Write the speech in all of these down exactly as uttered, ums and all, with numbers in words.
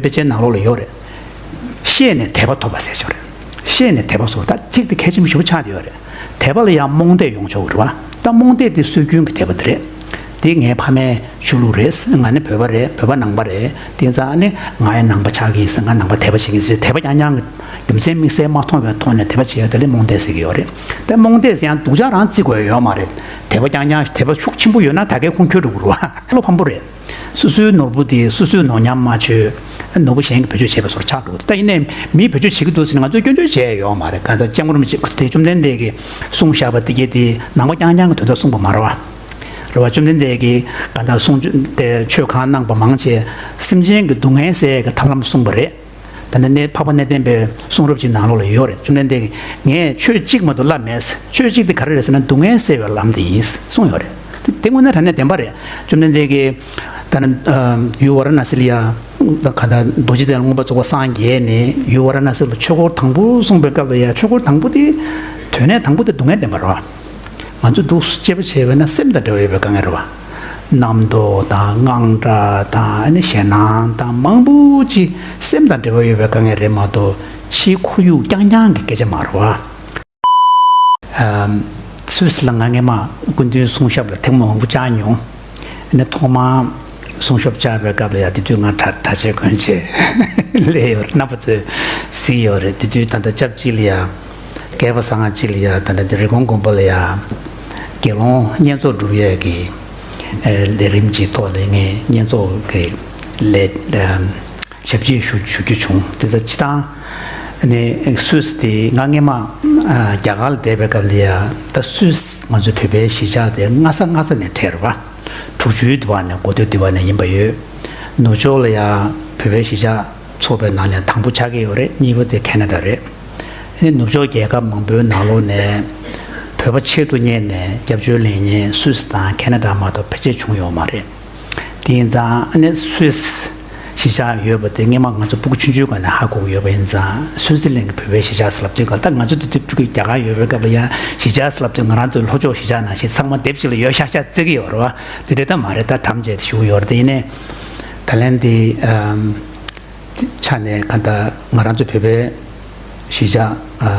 དཔེ་ཆའི་ནང་ལོགས་ལ་ཡོད་རེད། ཤེས་ནས་དད་པ་ཐོབ་པ་ཟེར་ཆོག་རེད། ཤེས་ནས་དད་པ་སོགས། ད་ཚིག་དེ་གལ་ཆེན་པོ་ཞེ་པོ་ཆགས་བསྡད་ཡོད་རེད། དད་པ་ལ་ཡང་རྨོངས་དད་ཡོང་ཆོག་གི་རེད་བ། ད་རྨོངས་དད་དེ་སྲོལ་རྒྱུན་གྱི་དད་པ་དེ་རེད། དེ་ངའི་ཕ་མའི་ཆོས་ལུགས་རེད། ང་ནི་བོད་པ་རེད། བོད་པ་ནང་པ་རེད། དེ་ཙང་ཨ་ནི་ང་ཡང་ནང་པ་ཆགས་ཀྱི་ཡིན་ཟེར། ང་ནང་པ་དད་པ་བྱེད་ཀྱི་ཡིན་ཟེར། དད་པ་རྐྱང་རྐྱང་གི་རྒྱུ་མཚན་དམིགས་བསལ་མ་མཐོང་བའི་ཐོག་ནས་དད་པ་བྱེད་ཡ་དེ་ལ་རྨོངས་དད་ཟེར་གྱི་ཡོད་རེད། དེ་རྨོངས་དད་ཟེར་ཡང་སྡུག་ཅག་རང་བརྩི་དགོས་ཡ་ཡོད་མ་རེད། དད་པ་རྐྱང་རྐྱང་། དད་པ་ཤུགས་ཆེན་པོ་ཡོད་ན་ད་གའི་ཁུངས་འཁྱོལ་འགྲོ་གི་རེད་བ། བློ་ཕམ་པོ་རེད། སོ་སོའི་ནོར་བུ་དེ་སོ་སོས་ནོར་ཉམས་མ་བཅོས། ནོར་བུ་གཞན་གྱིས་བེད་སྤྱོད་བྱས་པའི་བཟོ་འདྲ་ཆགས་འགྲོ་གི་འདུག་ད་ཡིན་ནའི་མིས་བེད་སྤྱོད་བྱེད་ཀྱི་འདུག་ཟེར་ནས་ང་ཚོས་སྐྱོན་བརྗོད་བྱས་ཡོད་མ་རེད། གང་ལྟར་སྐྱབས་མགོན་རིན་པོ་ཆེ་དེ་བཅོམ་ལྡན་འདས་ཀྱིས་གསུངས་བཞག་པ་དེ་གྱད་དེ་ནང་པ་རྐྱང་རྐྱང་གི་དོན་དག་གསུངས་པ་མ་རེད་བ། རེད་བ། བཅོམ་ལྡན་འདས་ཀྱིས་གང་ལྟར་གསུང་ཆོས་དེ་ཆོས་གང་གནང་པ་མང་ཆེ་སེམས་ཅན་གྱི་སྡུག་བསྔལ་སེལ་གྱི་ཐབས་ལམ་གསུངས་པ་རེད། ད་ནི་གནས་འཕགས་པ་གནས་བརྟན་པའི་གསུང་རབ་ཅིག་ནང་ལོགས་ལ་ཡོད་རེད། བཅོམ་ལྡན་འདས་ཀྱིས་ངས་ཆོས་གཅིག་མ་གཏོགས་བསླབས་མེད། ཆོས་གཅིག་དེ་ག་རེ་རེད་ཟེར་ན་སྡུག་བསྔལ་སེལ་བའི་ལམ་དེ་ཡིན་གསུངས་ཡོད་རེད། དེ་དངོས་གནས་དྲང་གནས་བདེན་པ་རེད། བཅོམ་ལྡན་འདས་ཀྱིས་ད་ནི་ཡུལ་ཝཱ་ར་ཎ་སི་ལ་ཡ། ད་ག་ད་རྡོ་རྗེ་གདན་མངོན་པར་རྫོགས་པར་སངས་རྒྱས་ནས་ཡུལ་ཝཱ་ར་ཎ་སི་ལ་ཆོས་འཁོར་དང་པོ་གསུངས་པའི་སྐབས་ལ་ཡ། ཆོས་འཁོར་དང་པོ་དེ་དོན་གནད་དང་པོ་དེ་སྡུག་བསྔལ་བདེན་པ་རེད་བ། ང་ཚོ་འདུག་སེ་དཔྱད་པ་བྱས་པ་ན་སེམས་དང་འབྲེལ་བ་ཡོད་པའི་དཀའ་ངལ་རེད་བ། རྣམ་རྟོག་དང་དངངས་སྐྲག་དང་ཨ་ནི་ཞེད་སྣང་དང་མང་པོ་ཅིག་སེམས་དང་འབྲེལ་བ་ཡོད་པའི་དཀའ་ངལ་རེད་མ་གཏོགས་ཕྱིའི་ཁོར་ཡུག་རྐྱང་རྐྱང་གི་སྐད་ཆ་མ་རེད་བ། ཨམ། སུད་སི་ལ་ང་སྔས་མ་སྐུ་མདུན་གསུང་ཞབས་ལ་ཐེངས་མ་མང་པོ་བཅར་མྱོང་། ཨ་ནི་ཐོག་མར་གསུང་ཞབས་བཅར་བའི་སྐབས་ལ་ཡ། དེ་དུས་ང་གྲྭ་གྲྭ་ཆས་གོན་བྱས་སླེབས་ཡོད་རེད། རྣམ་པ་ཚོས་གཟིགས་ཡོད་རེད། དེ་དུས་ད་ལྟ་སྐབས་གཅིག་ལ་ཡ། བསྐལ་པ་བཟང་ང་གཅིག་ལ་ཡ། ད་ལྟ་འདི་རི་ཀོན་དགོན་པ་ལ་ཡ། དགེ་སློང་བསྙེན་རྫོགས་སྒྲུབ་ཡས་ཀྱི་ཨེ་ལས་རིམ་གྱི་ཐོག་ལ་ངས་བསྙེན་རྫོགས་ཀྱི་ལས་ཨམ་ཞབས་ཕྱི་ཞུ་ཞུ་རྒྱུ་བྱུང་། དེ་ཚོ་སྤྱིར་བཏང་ནས་སུད་སི་དེ་ང་སྔས་མ་ཨ་རྒྱ་གར་ལ་བསྡད་པའི་སྐབས་ལ་ཡ། ད་སུད་སི་ང་ཚོའི་བོད་པའི་གཞིས་ཆགས་དེ་སྔ་ས་སྔ་ས་ནས་གྲས་རེད་བ། དྲུག་ཅུའི་དུས་བ་ནས། འགོ་སྟོད་དུས་བ་ནས་ཡིན་པ་ཡོད། ནུབ་ཕྱོགས་ལ་ཡ་བོད་པའི་གཞིས་ཆགས་ཚོགས་པའི་ནང་ནས་དང་པོ་ཆགས་ཀྱི་ཡོད་རེད། གཉིས་པ་དེ་ཁེ་ན་ཌ་རེད། ཨ་ནི་ནུབ་ཕྱོགས་རྒྱལ་ཁབ་མང་པོའི་ནང་ལོགས་ནས་བོད་པ་ཆེད་དུ་གཉེར་ནས་སྐྱབས་བཅོལ་ལེན་མཁན་སུད་སི་དང་ཁེ་ན་ཌ་མ་གཏོགས་ཕལ་ཆེར་བྱུང་ཡོད་མ་རེད། དེ་ཡིན་ཙང་ཨ་ནི་སུད་སི་གཞིས་ཆགས་ཡོད་པ་དེ་སྔས་མ་ང་ཚོ་སྤུ་གུ་ཆུང་ཆུང་སྒང་ནས་ཧ་གོ་གི་ཡོད་པ་ཡིན་ཙང་། སུད་སི་གླིང་གི་བོད་པའི་གཞིས་ཆགས་ཟེར་ལབ་དུས་སྒང་ལ། ད་ང་ཚོ་དེ་དུས་སྤུ་གུ་རྒྱ་གར་ཡོད་པའི་སྐབས་ལ་ཡ། གཞིས་ཆགས་ཟེར་ལབ་དུས་ང་རང་ཚོའི་ལྷོ་ཕྱོགས་གཞིས་ཆགས་ནང་བཞིན་ཚང་མ་དེབ་ཅིག་ལ་ཡོད་ཤག་ཤག་བརྩི་གི་ཡོད་རེད་བ། དེ་འདྲ་ད་མ་རེད། ད་གྲམ་བྱས་ཏེ་བཞུགས་ཡོད་རེད། དེ་ཡིན་ནའི་ད་ལན་དེ་ཨམ། ཆ་ནས་ག་ད་ང་རང་ཚོ་བོད་པའི་གཞིས་ཆགས་ཨ་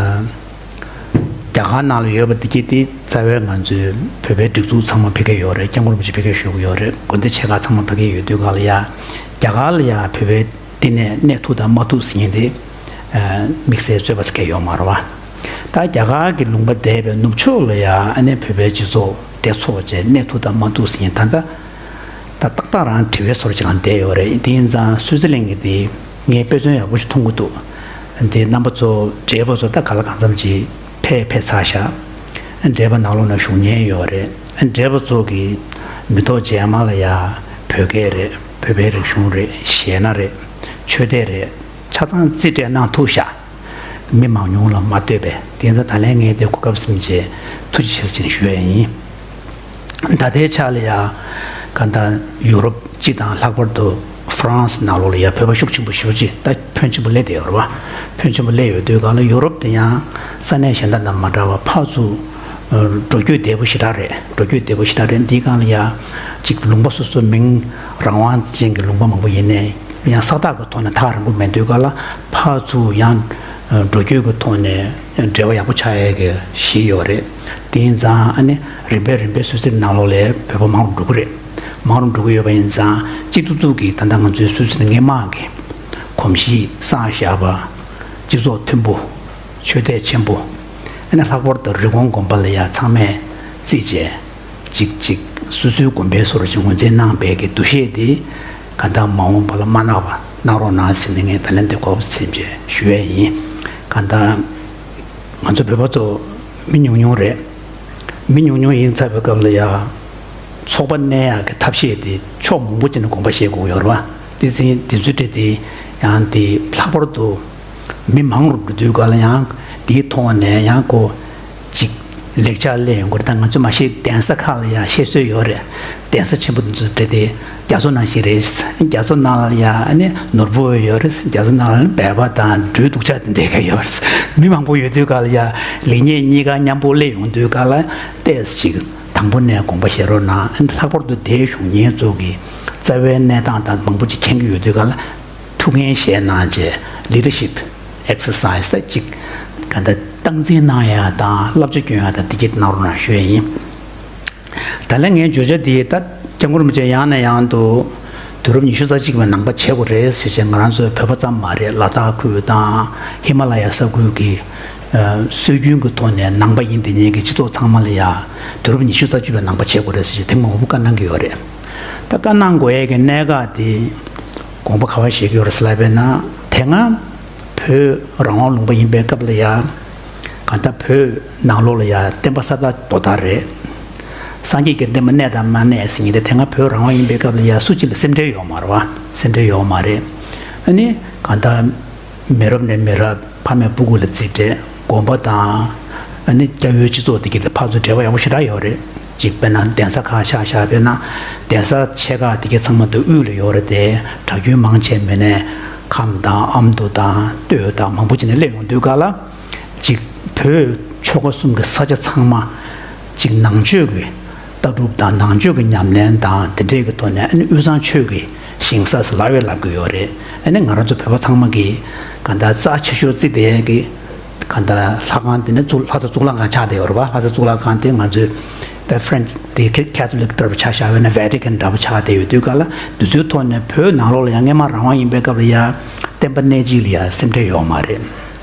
རྒྱ་གར་ནང་ལ་ཡོད་པ་འདི་གྱད་དེ་རྩ་བའི་ང་ཚོའི་བོད་པའི་སྒྲིག་འཛུགས་ཚང་མ་ཕ་གིར་ཡོད་རེད། སྐྱབས་མགོན་རིན་པོ་ཆེ་ཕ་གིར་བཞུགས་ཡོད་རེད། དགོན་སྡེ་ཆེ་ཁག་ཚང་མ་ཕ་གིར་ཡོད་དུས་སྒང་ལ་ཡ། རྒྱ་གར་ལ་ཡ་བོད་པའི་བསྟི་གནས་གནས་ཐུབ་དང་མ་ཐུབ་ཟེར་མཁན་དེ་ཨ་དམིགས་བསལ་རྩོད་པ་ཟེར་མཁན་ཡོད་མ་རེད་བ། ད་རྒྱ་གར་གྱི་ལུང་པ་འདས་པའི་ནུབ་ཕྱོགས་ལ་ཡ་ཨ་ནི་བོད་པའི་སྤྱི་ཚོགས་དེ་ཚོགས་བྱས་གནས་ཐུབ་དང་མ་ཐུབ་ཟེར་མཁན་ད་ལྟ། ད་ཏག་ཏག་རང་དྲི་བའི་ཟུར་ཅིག་ལ་བསྡད་ཡོད་རེད། དེ་ཡིན་ཙང་སུད་སི་གླིང་གི་དེ་ངས་དཔེ་མཚོན་ཡག་པོ་ཞིག་མཐོང་གི་འདུག་དེ་རྣམ་པ་ཚོ་བགྲེས་པ་ཚོ་ད་ག་ལ་གང་འཚམ་ཅིག་ཕེབས་ཕེབས་ཚར་ཤག་བགྲེས་པ་ནང་ལོགས་ན་བཞུགས་མཁན་ཡོད་རེད། བགྲེས་པ་ཚོ་གི་མི་ཐོག་རྗེས་མ་ལ་ཡ་བོད་སྐད་རེད། བོད་པའི་རིག་གཞུང་རེད། གཞས་སྣ་རེད། ཆོས་དད་རེད། ཆ་ཚང་རྩིས་སྤྲད་གནང་ཐུབ་ཤག་མི་མང་ཉུང་ལ་མ་ལྟོས་པའི། དེ་ཚོ་ད་ལན་ངས་དེ་གོ་སྐབས་ཟིན་བྱས་ཐུགས་རྗེ་ཆེ་ཟེར་ཞུ་ཡ་ཡིན། ད་ལྟའི་ཆ་ལ་ཡ་ག་ད་ཡུ་རོབ་སྤྱི་དང་ལྷག་པར་དུ་ཧྥ་རན་སི་ནང་ལོགས་ལ་ཡ་བོད་པ་ཤུགས་ཆེན་པོ་ཞེ་པོ་ཅིག་ད་ཕོན་ཆེན་པོ་སླེབས་བསྡད་ཡོད་རེད་བ། ཕོན་ཆེན་པོ་སླེབས་ཡོད་དུས་སྒང་ལ་ཡུ་རོབ་དེ་ཡང་ས་གནས་གཞན་དག་དང་མ་འདྲ་བ་ཕར་ཚུར་འགྲོ་སྐྱོད་བདེ་པོ་ཞེ་དྲག་རེད། འགྲོ་སྐྱོད་བདེ་པོ་ཞེ་དྲག་རེད། འདིའི་སྒང་ལ་ཡ་ཅིག་ལུང་པ་སོ་སོ་མིང་རང་དབང་ཅན་གྱི་ལུང་པ་མང་པོ་ཡིན་ནའི། ཡང་ས་ཐག་གི་ཐོག་ནས་ཐག་རིང་པོ་མེད་དུས་སྒང་ལ་ཕར་ཚུར་ཡང་འགྲོ་སྐྱོད་ཀྱི་ཐོག་ནས་འབྲེལ་བ་ཡག་པོ་ཆགས་ཡས་ཀྱི་གཞི་ཡོད་རེད། དེ་ཡིན་ཙང་ཨ་ནི་རིམ་པས་རིམ་པས་སུད་སི་ནང་ལོགས་ལ་བོད་པ་མང་རུ་འགྲོ་གི་རེད། མང་རུ་འགྲོ་གི་ཡོད་པ་ཡིན་ཙང་སྤྱི་ཏུ་ཏུ་གི་ད་ལྟ་ང་ཚོའི་སུད་སི་སྔོན་མ་གི་གོམས་གཤིས་བསགས་བཞག་པ། སྤྱི་ཚོགས་མཐུན་པོ། ཆོས་དད་ཆེན་པོ། ཨ་ནི་ལྷག་པར་དུ་རི་ཀོན་དགོན་པ་ལ་ཡ་ཚང་མས་བརྩིས་བྱས། ཅིག་ཅིག་སོ་སོའི་དགོན་པའི་སོ་རུ་ཅིག་ངོས་འཛིན་གནང་བའི་གི་འདུ་ཤེས་དེ་ག་ད་མ་འོངས་པ་ལ་མ་གནང་བ་གནང་རོགས་གནང་ཟེར་ནས་ངས་ད་ལན་དེ་གོ་སྐབས་ཟིན་བྱས་ཞུ་ཡས་ཡིན། ག་ད་ང་ཚོ་བོད་པ་ཚོ་མི་ཉུང་ཉུང་རེད། མི་ཉུང་ཉུང་ཡིན་ཚར་བའི་སྐབས་ལ་ཡ་ཚོགས་པ་གནས་ཡག་གི་ཐབས་ཤེས་དེ་ཕྱོགས་མང་པོ་ཅིག་ནས་དགོངས་པ་བཞེས་དགོས་ཡོད་རེད་བ། དེ་ཚིན་དེ་ཚོའི་གྲས་དེ་ཡང་དེ་ལྷག་པར་དུ། མི་མང་རུ་འགྲོ་དུས་སྒང་ལ་ཡང་དེའི་ཐོག་ནས་ཡང་ཁོ་ཅིག་ལེགས་ཆ་སླེབས་ཡོང་གི་རེད། ད་ང་ཚོ་མ་གཞི་གདན་ས་ཁག་ལ་ཡང་བཤད་སྲོལ་ཡོད་རེད། གདན་ས་ཆེན་པོ་འདི་ཚོ་དེ་དེ་རྒྱ་མཚོ་ནང་བཞིན་རེད། རྒྱ་མཚོ་ནང་ལ་ཡང་ནི་ནོར་བུ་ཡོད་རེད། རྒྱ་མཚོ་ནང་ལ་ནི་སྦལ་པ་དང་སྦྲུལ་སྡུག་ཅག་དེ་འདྲ་ག་ཡོད་རེད། མི་མང་པོ་ཡོད་དུས་སྒང་ལ་ཡང་ལེགས་ཉེས་གཉིས་ཀ་མཉམ་པོ་སླེབས་ཡོང་དུས་སྒང་ལ་ཏོག་ཙམ་ཅིག་དང་པོ་ནས་དགོངས་པ་བཞེས་རོགས་གནང་། ལྷག་པར་དུ་དེའི་བཞུགས་མཁན་ཚོ་གི་རྩ་བའི་གནས་སྟངས་དང་མང་པོ་ཅིག་མཁྱེན་གྱི་ཡོད་དུས་སྒང་ལ། ཐུགས་འགན་བཞེས་གནང་བྱས་ལི་ཌར་ཤིབ་ཨེག་སར་སའི་སི་ཅིག་ག་འདྲ་སྟངས་འཛིན་གནང་ཡ་དང་བསླབ་བྱ་སྐྱོན་ཡ་དང་དེ་གྱད་གནང་རོགས་གནང་ཞུ་ཡ་ཡིན། ད་ལན་ངའི་བརྗོད་བྱ་འདི་ད་སྐྱབས་མགོན་རིན་པོ་ཆེ་ཡང་ནས་ཡང་དུ་དུས་རབས་ཉི་ཤུ་རྩ་གཅིག་པའི་ནང་པ་བྱེད་དགོས་རེད་ཟེར་བྱས། ང་རང་ཚོའི་བོད་པ་ཙམ་མ་རེད། ལ་དྭགས་ཁུལ་དང་ཧི་མ་ལ་ཡ་ས་ཁུལ་གྱི་སྲོལ་རྒྱུན་གྱི་ཐོག་ནས་ནང་པ་ཡིན་དེ་ཉིད་ཀྱི་སྤྱི་ཚོགས་ཚང་མ་ལ་ཡ་དུས་རབས་ཉི་ཤུ་རྩ་གཅིག་པའི་ནང་པ་བྱེད་དགོས་རེད་ཟེར་བྱས་ཐེངས་མང་པོ་བཀའ་གནང་གི་ཡོད་རེད། ད་བཀའ་གནང་དགོས་ཡས་ཀྱི་གནད་འགག་དེ་དགོངས་པ་ག་བ་བཞེས་ཀྱི་ཡོད་རེད་ཟེར་ལབ་པས་ན། དེ་སྔ་བོད་རང་དབང་ལུང་པ་ཡིན་པའི་སྐབས་ལ་ཡ་གང་ལྟར་བོད་ནང་ལོགས་ལ་ཡ་བསྟན་པ་ས་དག་རྡོ་དག་རེད། སངས་རྒྱས་ཀྱི་བསྟན་པ་གནས་དང་མ་གནས་ཟེར་མཁན་དེ་དེ་སྔ་བོད་རང་དབང་ཡིན་པའི་སྐབས་ལ་ཡ་སུ་གཅིག་ལ་སེམས་ཁྲལ་ཡོད་མ་རེད་བ། སེམས་ཁྲལ་ཡོད་མ་རེད། ཨ་ནི་གང་ལྟར་མི་རབས་ནས་མི་རབས་ཕ་མས་སྤུ་གུ་ལ་རྩིས་སྤྲད་དགོན་པ་དང་ཨ་ནི་སྐྱ་བོའི་སྤྱི་ཚོགས་དེ་གྱད་དེ་ཕར་ཚུར་འབྲེལ་བ་ཡག་པོ་ཞེ་དྲག་ཡོད་རེད། གཅིག་དཔེར་ན་གདན་ས་ཁག་ཆ་བཞག་དཔེར་ན་གདན་ས་ཆེ་ཁག་དེ་གྱད་ཚང་མ་དེ་དབུས་ལ་ཡོད་རེད་དེ། གྲྭ་རྒྱུན་མང་ཆེ་མི་ནས་ཁམས་དང་ཨ་མདོ་དང་སྟོད་དང་མང་པོ་ཅིག་ནས་སླེབས་ཡོང་དུས་ག་ལ། གཅིག་བོད་ཆོལ་ཁ་གསུམ་གྱི་ས་ཆ་ཚང་མ་གཅིག་ནང་ཆོས་ཀྱི་ལྟ་གྲུབ་དང་ནང་ཆོས་ཀྱི་ཉམས་ལེན་དང་དེ་འདྲས་ཀྱི་ཐོག་ནས་ཨ་ནི་དབུས་གཙང་ཆོས་ཀྱི་ཞིང་ས་ཟེར་ལབ་ཡས་ལབ་ཀྱི་ཡོད་རེད། ཨ་ནི་ང་རང་ཚོ་བོད་པ་ཚང་མ་གི་ག་འདྲ་རྩ་ཆེ་ཤོས་བརྩི་བསྡད་ཡས་ཀྱི་ག་འདྲ་ལྷ་ཁང་དེ་ནི་གཙུག་ལྷ་ས་གཙུག་ལག་ཁང་ཆགས་བསྡད་ཡོད་རེད་བ། ལྷ་ས་གཙུག་ལག་ཁང་དེ་ང་ཚོའི་ད་ཧྥ་རན་སི་དེ་ཁེ་ཐོ་ལིག་འདྲ་པོ་ཆ་བཞག་པ་ཡིན་ན་ཝེ་ཏི་ཀན་འདྲ་པོ་ཆགས་བསྡད་ཡོད་དུས་ག་ལ། དེ་ཚོའི་ཐོག་ནས་བོད་ནང་ལོགས་ལ་ཡང་སྔས་མ་རང་དབང་ཡིན་པའི་སྐབས་ལ་ཡ་བསྟན་པ་གནས་གཅིག་ལ་ཡ་སེམས་ཁྲལ་ཡོད་མ་རེད།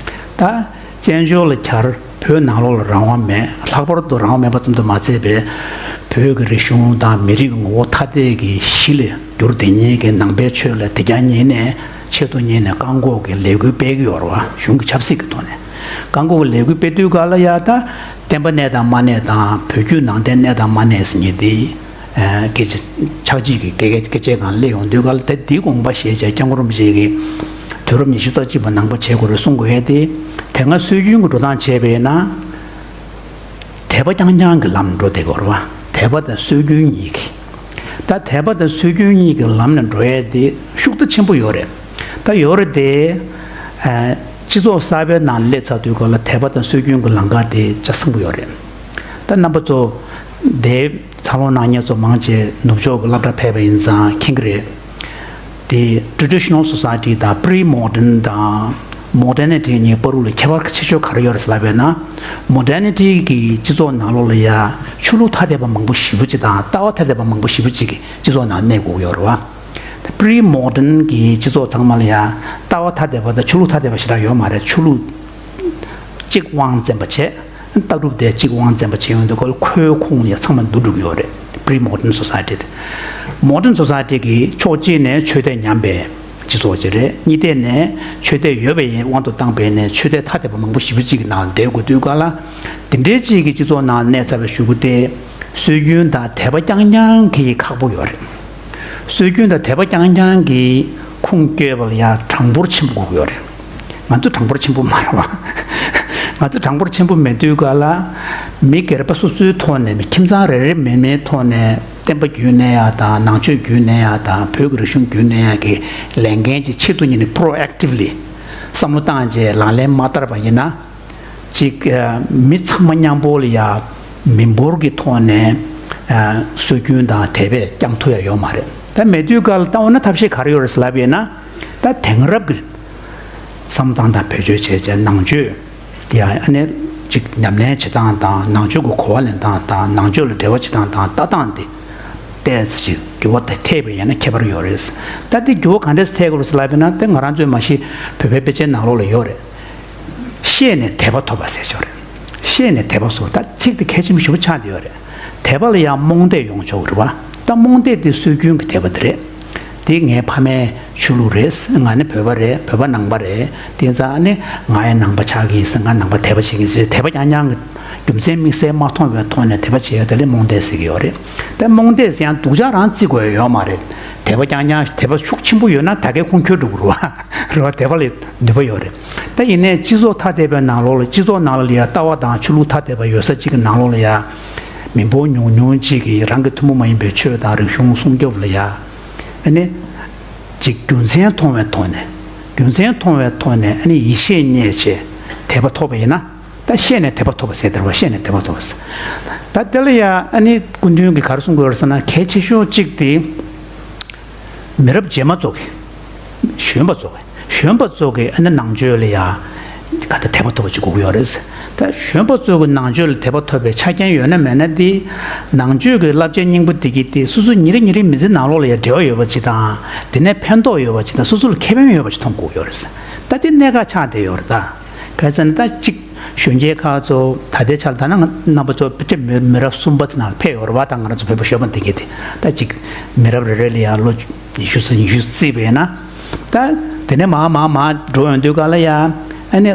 ད་བཙན་བྱོལ་ལ་གྱར་བོད་ནང་ལོགས་ལ་རང་དབང་མེད། ལྷག་པར་དུ་རང་དབང་མེད་པ་ཙམ་དུ་མ་ཚད་པའི་བོད་ཀྱི་རིག་གཞུང་དང་མི་རིགས་ཀྱི་ངོ་བོ་ཐ་དད་ཀྱི་གཞི་ལ་གྱུར་བསྡད་མཁན་གྱི་ནང་པའི་ཆོས་ལ་དེ་རྒྱ་ཉིད་ནས་ཆེད་དུ་གཉེར་ནས་བཀག་འགོག་གི་ལས་འགུལ་སྤེལ་གྱི་ཡོད་རེད་བ། གཞུང་གི་ཆབ་སྲིད་ཀྱི་ཐོག་ནས་བཀག་འགོག་གི་ལས་འགུལ་སྤེལ་དུས་ག་ལ་ཡ་ད་བསྟན་པ་གནས་དང་མ་གནས་དང་བོད་བརྒྱུད་ནང་བསྟན་གནས་དང་མ་གནས་ཟེར་མཁན་དེ། ཨ་སྐད་ཆ་ཆགས་འཇིག་གི་སྐད་སྐད་ཆའི་སྒང་སླེབས་ཡོང་དུས་ག་ལ་ད་འདི་དགོངས་པ་བཞེས་བྱས་སྐྱབས་མགོན་རིན་པོ་ཆེ་གིས་དུས་རབས་ཉི་ཤུ་རྩ་གཅིག་པ་ནང་པ་བྱེད་དགོས་རེད་གསུང་དགོས་ཡས་དེ། དེ་སྔ་སྲོལ་རྒྱུན་གྱི་འགྲོ་སྟངས་བྱས་པས་ན་དད་པ་རྐྱང་རྐྱང་གི་ལམ་འགྲོ་བསྡད་ཀྱི་ཡོད་རེད་བ། དད་པ་དང་སྲོལ་རྒྱུན་གཉིས་ཀྱི། ད་དད་པ་དང་སྲོལ་རྒྱུན་གཉིས་ཀྱི་ལམ་ནས་འགྲོ་ཡས་དེ་ཤུགས་རྩ་ཆེན་པོ་ཡོད་རེད། ད་ཡོད་རེད་དེ། ཨ་སྤྱི་ཚོགས་གསར་པའི་ནང་སླེབས་ཚར་དུས་ག་ལ་དད་པ་དང་སྲོལ་རྒྱུན་གྱི་ལམ་ཁ་དེ་ཆ་ཚང་པོ་ཡོད་རེད། ད་རྣམ་པ་ཚོ་དེ། འཚར་ལོངས་གནང་མཁན་ཚོ་མང་ཆེ་ནུབ་ཕྱོགས་ཀྱི་སློབ་གྲྭ་ཕེབས་པ་ཡིན་ཙང་མཁྱེན་གྱི་རེད། དེ་traditional society དང་pre-modern དང་modernity གཉིས་བར་ལ་ཁྱད་པར་ཆེ་ཤོས་ག་རེ་ཡོད་རེད་ཟེར་ལབ་པས་ན། modernity གི་སྤྱི་ཚོགས་ནང་ལོགས་ལ་ཡ་ཆོས་ལུགས་ཐ་དད་པ་མང་པོ་ཞེ་པོ་ཅིག་དང་ལྟ་བ་ཐ་དད་པ་མང་པོ་ཞེ་པོ་ཅིག་གི་སྤྱི་ཚོགས་ནང་གནས་དགོས་ཀྱི་ཡོད་རེད་བ། pre-modern གི་སྤྱི་ཚོགས་ཚང་མ་ལ་ཡ་ལྟ་བ་ཐ་དད་པ་དང་ཆོས་ལུགས་ཐ་དད་པ་ཞེ་དྲག་ཡོད་མ་རེད། ཆོས་ལུགས་གཅིག་དབང་བཙན་པ་བྱས། ལྟ་གྲུབ་དེ་གཅིག་དབང་བཙན་པ་བྱས་ཡོང་དུས་ཁོ་ལ་ཁོའི་ཁོངས་ལ་ཚང་མ་འདུ་འགྲོ་གི་ཡོད་རེད། pre-modern society དེ། modern society གི་ཕྱོགས་གཅིག་ནས་ཆོས་དད་ཉམས་པའི་སྤྱི་ཚོགས་ཅིག་རེད། གཉིས་ཐད་ནས་ཆོས་དད་ཡོད་པའི་དབང་དུ་བཏང་པས་ནས་ཆོས་དད་ཐ་དད་པ་མང་པོ་ཞེ་པོ་ཅིག་གི་ནང་ལ་བསྡད་དགོས་དུས་ག་ལ། དེ་འདྲའི་ཅིག་གི་སྤྱི་ཚོགས་ནང་གནས་ཚར་བའི་གཞུག་གུ་དེ་སྲོལ་རྒྱུན་དང་དད་པ་རྐྱང་རྐྱང་གི་ཁག་པོ་ཡོད་རེད། སྲོལ་རྒྱུན་དང་དད་པ་རྐྱང་རྐྱང་གི་ཁུངས་བསྐྱོད་པ་ལ་ཡང་གྲངས་འབོར་ཆེན་པོ་དགོས་ཀྱི་ཡོད་རེད། ང་ཚོ་གྲངས་འབོར་ཆེན་པོ་མ་རེད་བ། ང་ཚོ་གྲངས་འབོར་ཆེན་པོ་མེད་དུས་ག་ལ། མི་སྒེར་པ་སོ་སོའི་ཐོག་ནས་མི་ཁྱིམ་ཚང་རེ་རེ་མིན་མིན་ཐོག་ནས་བསྟན་པ་རྒྱུན་གནས་ཡག་དང་ནང་ཆོས་རྒྱུན་གནས་ཡག་དང་བོད་ཀྱི་རིག་གཞུང་རྒྱུན་གནས་ཡག་གི་ལས་འགན་ཅིག་ཆེད་དུ་གཉེར་ནས་proactively བསམ་བློ་བཏང་རྗེས་ལག་ལེན་མ་བསྟར་བ་ཡིན་ན། གཅིག་ཨ་མི་ཚང་མ་མཉམ་པོ་ལ་ཡ་མི་འབོར་གྱི་ཐོག་ནས་ཨ་སྲོལ་རྒྱུན་དང་དད་པས་བསྐྱང་ཐུབ་ཡ་ཡོད་མ་རེད། ད་མེད་དུས་ག་ལ་ད་འོ་ན་ཐབས་ཤེས་ག་རེ་ཡོད་རེད་ཟེར་ལབ་ཡིན་ན། ད་དེང་རབས་ཀྱི་བསམ་བློ་བཏང་སྟངས་བེད་སྤྱོད་བྱས་བྱས་ནང་ཆོས་ཡ་ཨ་ནི་གཅིག་ཉམས་ལེན་བྱེད་སྟངས་དང་ནང་ཆོས་ཀྱི་གོ་བ་ལེན་སྟངས་དང་ནང་ཆོས་ལ་འབྲེལ་བ་བྱེད་སྟངས་དང་ལྟ་སྟངས་དེ་ཏོག་ཙམ་ཅིག་འགྱུར་བ་དེ་ཐེབས་པ་ཡིན་ན་ཁྱད་པར་ཡོད་རེད། ད་དེ་འགྱུར་བ་ག་འདྲས་ཐེབས་དགོས་རེད་ཟེར་ལབ་ཡིན་ན་དེ་ང་རང་ཚོའི་མ་གཞི་བོད་པའི་དཔེ་ཆའི་ནང་ལོགས་ལ་ཡོད་རེད། ཤེས་ནས་དད་པ་ཐོབ་པ་ཟེར་ཆོག་རེད། ཤེས་ནས་དད་པ་སོགས་ད་ཚིག་དེ་གལ་ཆེན་པོ་ཞེ་པོ་ཆགས་བསྡད་ཡོད་རེད། དད་པ་ལ་ཡང་རྨོངས་དད་ཡོང་ཆོག་གི་རེད་བ། ད་རྨོངས་དད་དེ་སྲོལ་རྒྱུན་གྱི་དད་པ་དེ་རེད། དེ་ངའི་ཕ་མའི་ཆོས་ལུགས་རེད། ང་ནི་བོད་པ་རེད། བོད་པ་ནང་པ་རེད། དེ་ཙང་ནི་ང་ཡང་ནང་པ་ཆགས་ཀྱི་ཡིན་ཟེར་ང་ནང་པ་དད་པ་བྱེད་ཀྱི་ཡིན་ཟེར་དད་པ་རྐྱང་རྐྱང་གི་རྒྱུ་མཚན་དམིགས་བསལ་མ་མཐོང་བའི་ཐོག་ནས་དད་པ་བྱེད་ཡ་དེ་ལ་རྨོངས་དད་ཟེར་གྱི་ཡོད་རེད། ད་རྨོངས་དད་ཟེར་ཡང་སྡུག་ཅག་རང་བརྩི་དགོས་ཡ་ཡོད་མ་རེད། དད་པ་རྐྱང་རྐྱང་དད་པ་ཤུགས་ཆེན་པོ་ཡོད་ན་ད་གའི་ཁུངས་འཁྱོལ་འགྲོ་གི་རེད་བ། རེད་བ། དད་པ་ལ་ནུས་པ་ཡོད་རེད། ད་ཡིན་ནའི་སྤྱི་ཚོགས་ཐ་དད་པའི་ནང་ལོགས་ལ་སྤྱི་ཚོགས་ནང་ལ་ཡ་ལྟ་བ་དང་ཆོས་ལུགས་ཐ་དད་པ་ཡོད་ས་གཅིག་གི་ནང་ལོགས་ལ་ཡ། མི་འབོར་ཉུང་ཉུང་གཅིག་གིས་རང་གི་ཐུན་མོང་མ་ཡིན་པའི་ཆོས་དང་རིག་གཞུང་སྲུང་སྐྱོབ་ལ་ཡ། ཨ་ནི། གཅིག་རྒྱུ་མཚན་མཐོང་བའི་ཐོག་ནས། རྒྱུ་མཚན་མཐོང་བའི་ཐོག་ནས་ཨ་ནི་ཡིད་ཆེས་རྙེད་བྱས་དད་པ་ཐོབ་པ་ཡིན་ན། ད་ཤེས་ནས་དད་པ་ཐོབ་པ་ཟེར་དེ་རེད་བ། ཤེས་ནས་དད་པ་ཐོབ་པ་ཟེར། ད་དེ་ལ་ཡ་ཨ་ནི་སྐུ་མདུན་གྱིས་ག་རེ་གསུང་གི་ཡོད་རེད་ཟེར་ན་གལ་ཆེ་ཤོས་གཅིག་དེ། མི་རབས་རྗེས་མ་ཚོ་གི་ གཞོན་པ་ཚོ་གི་གཞོན་པ་ཚོ་གི་ཨ་ནི་ནང་ཆོས་ལ་ཡ་ག་ད་དད་པ་ཐོབ་པ་ཅིག་དགོས་ཀྱི་ཡོད་རེད། ད་གཞོན་པ་ཚོ་གི་ནང་ཆོས་ལ་དད་པ་ཐོབ་པའི་ཆ་རྐྱེན་ཡོད་ན་མེད་ན་དེ་ནང་ཆོས་ཀྱི་བསླབ་བྱའི་སྙིང་པོ་དེ་གི་དེ་སོ་སོ་ཉིན་རེ་ཉིན་རེའི་མི་ཚེ་ནང་ལོགས་ལ་ཡ་འབྲེལ་བ་ཡོད་པ་ཅིག་དང་། དེ་ནས་ཕན་ཐོགས་ཡོད་པ་ཅིག་དང་། སོ་སོ་ལ་ཁེ་ཕན་ཡོད་པ་ཅིག་མཐོང་དགོས་ཀྱི་ཡོད་རེད། ད་དེ་གནད་འགག་ཆགས་བསྡད་ཡོད་རེད། ད་ག་རེ་ཟེར་ན་ད་གཅིག་གཞོན་སྐྱེས་ཁག་ཚོ་ད་ལྟའི་ཆར་ད་ནང་རྣམ་པ་ཚོ་ཕལ་ཆེར་མི་མི་རབས་གསུམ་པ་དེ་ནང་ལ་ཕེབས་ཡོད་རེད་བ། ད་ང་རང་ཚོ་བོད་པ་གཞོན་པ་དེ་གས་དེ་ད་གཅིག་མི་རབས་རེ་རེ་ལ་ཡང་ལོ་ཉི་ཤུ་ཙམ་ཉི་ཤུ་རྩིས་པ་ཡིན་ན། ད་དེ་ནས་མར་མར་མར་འགྲོ་ཡོང་དུས་ག་ལ་ཡ་ཨ་ནི་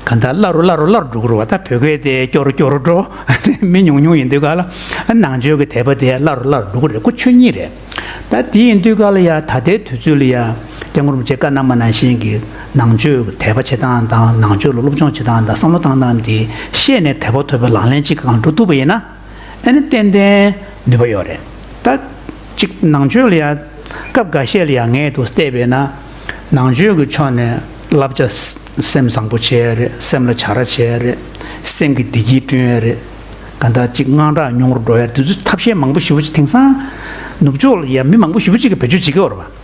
ག་ད་སླ་རུ་སླ་རུ་སླ་རུ་འགྲོ་གི་རེད་བ། ད་བོད་སྐད་དེ་སྐྱོ་རུ་སྐྱོ་རུ་འགྲོ། ཨ་ནི་མི་ཉུང་ཉུང་ཡིན་དུས་ག་ལ་ཨ་ནང་ཆོས་ཀྱི་དད་པ་དེ་སླ་རུ་སླ་རུ་འགྲོ་གི་རེད། ཁོ་ཆོས་ཉིད་རེད། ད་དེ་ཡིན་དུས་ག་ལ་ཡ་ད་ལྟའི་དུས་ཚོད་ལ་ཡ་སྐྱབས་མགོན་རིན་པོ་ཆེས་བཀའ་གནང་བ་ནང་བཞིན་གྱི་ནང་ཆོས་ཀྱི་དད་པ་བྱེད་སྟངས་དང་། ནང་ཆོས་ལ་སློབ་སྦྱོང་བྱེད་སྟངས་དང་། བསམ་བློ་བཏང་སྟངས་དེ་ཤེས་ནས་དད་པ་ཐོབ་པའི་ལག་ལེན་གཅིག་གང་འགྲོ་ཐུབ་པ་ཡིན་ན། ཨ་ནི་ཏན་ཏན་ནུས་པ་ཡོད་རེད། ད་གཅིག་ནང་ཆོས་ལ་ཡ་སྐབས་འགའ་ཤས་ལ་ཡ་ངས་འདུག་བལྟས་པས་ན་ནང་ཆོས་ཀྱི་ཕྱོགས་ནས་བསླབ་བྱ་སེམས་བཟང་པོ་བྱེད་ཡ་རེད། སེམས་ལ་བྱ་ར་བྱེད་ཡ་རེད། སེམས་ཀྱི་བདེ་སྐྱིད་བསྐྲུན་ཡ་རེད། ག་ད་གཅིག་དངངས་སྐྲག་ཉུང་རུ་འགྲོ་ཡ་དེ་ཚོ་ཐབས་ཤེས་མང་པོ་ཞེ་པོ་ཅིག་དེང་སང་ནུབ་ཕྱོགས་ལ་ཡ་མི་མང་པོ་ཞེ་པོ་ཅིག་གིས་བེད་སྤྱོད་བྱེད་ཀྱི་ཡོད་རེད་པ།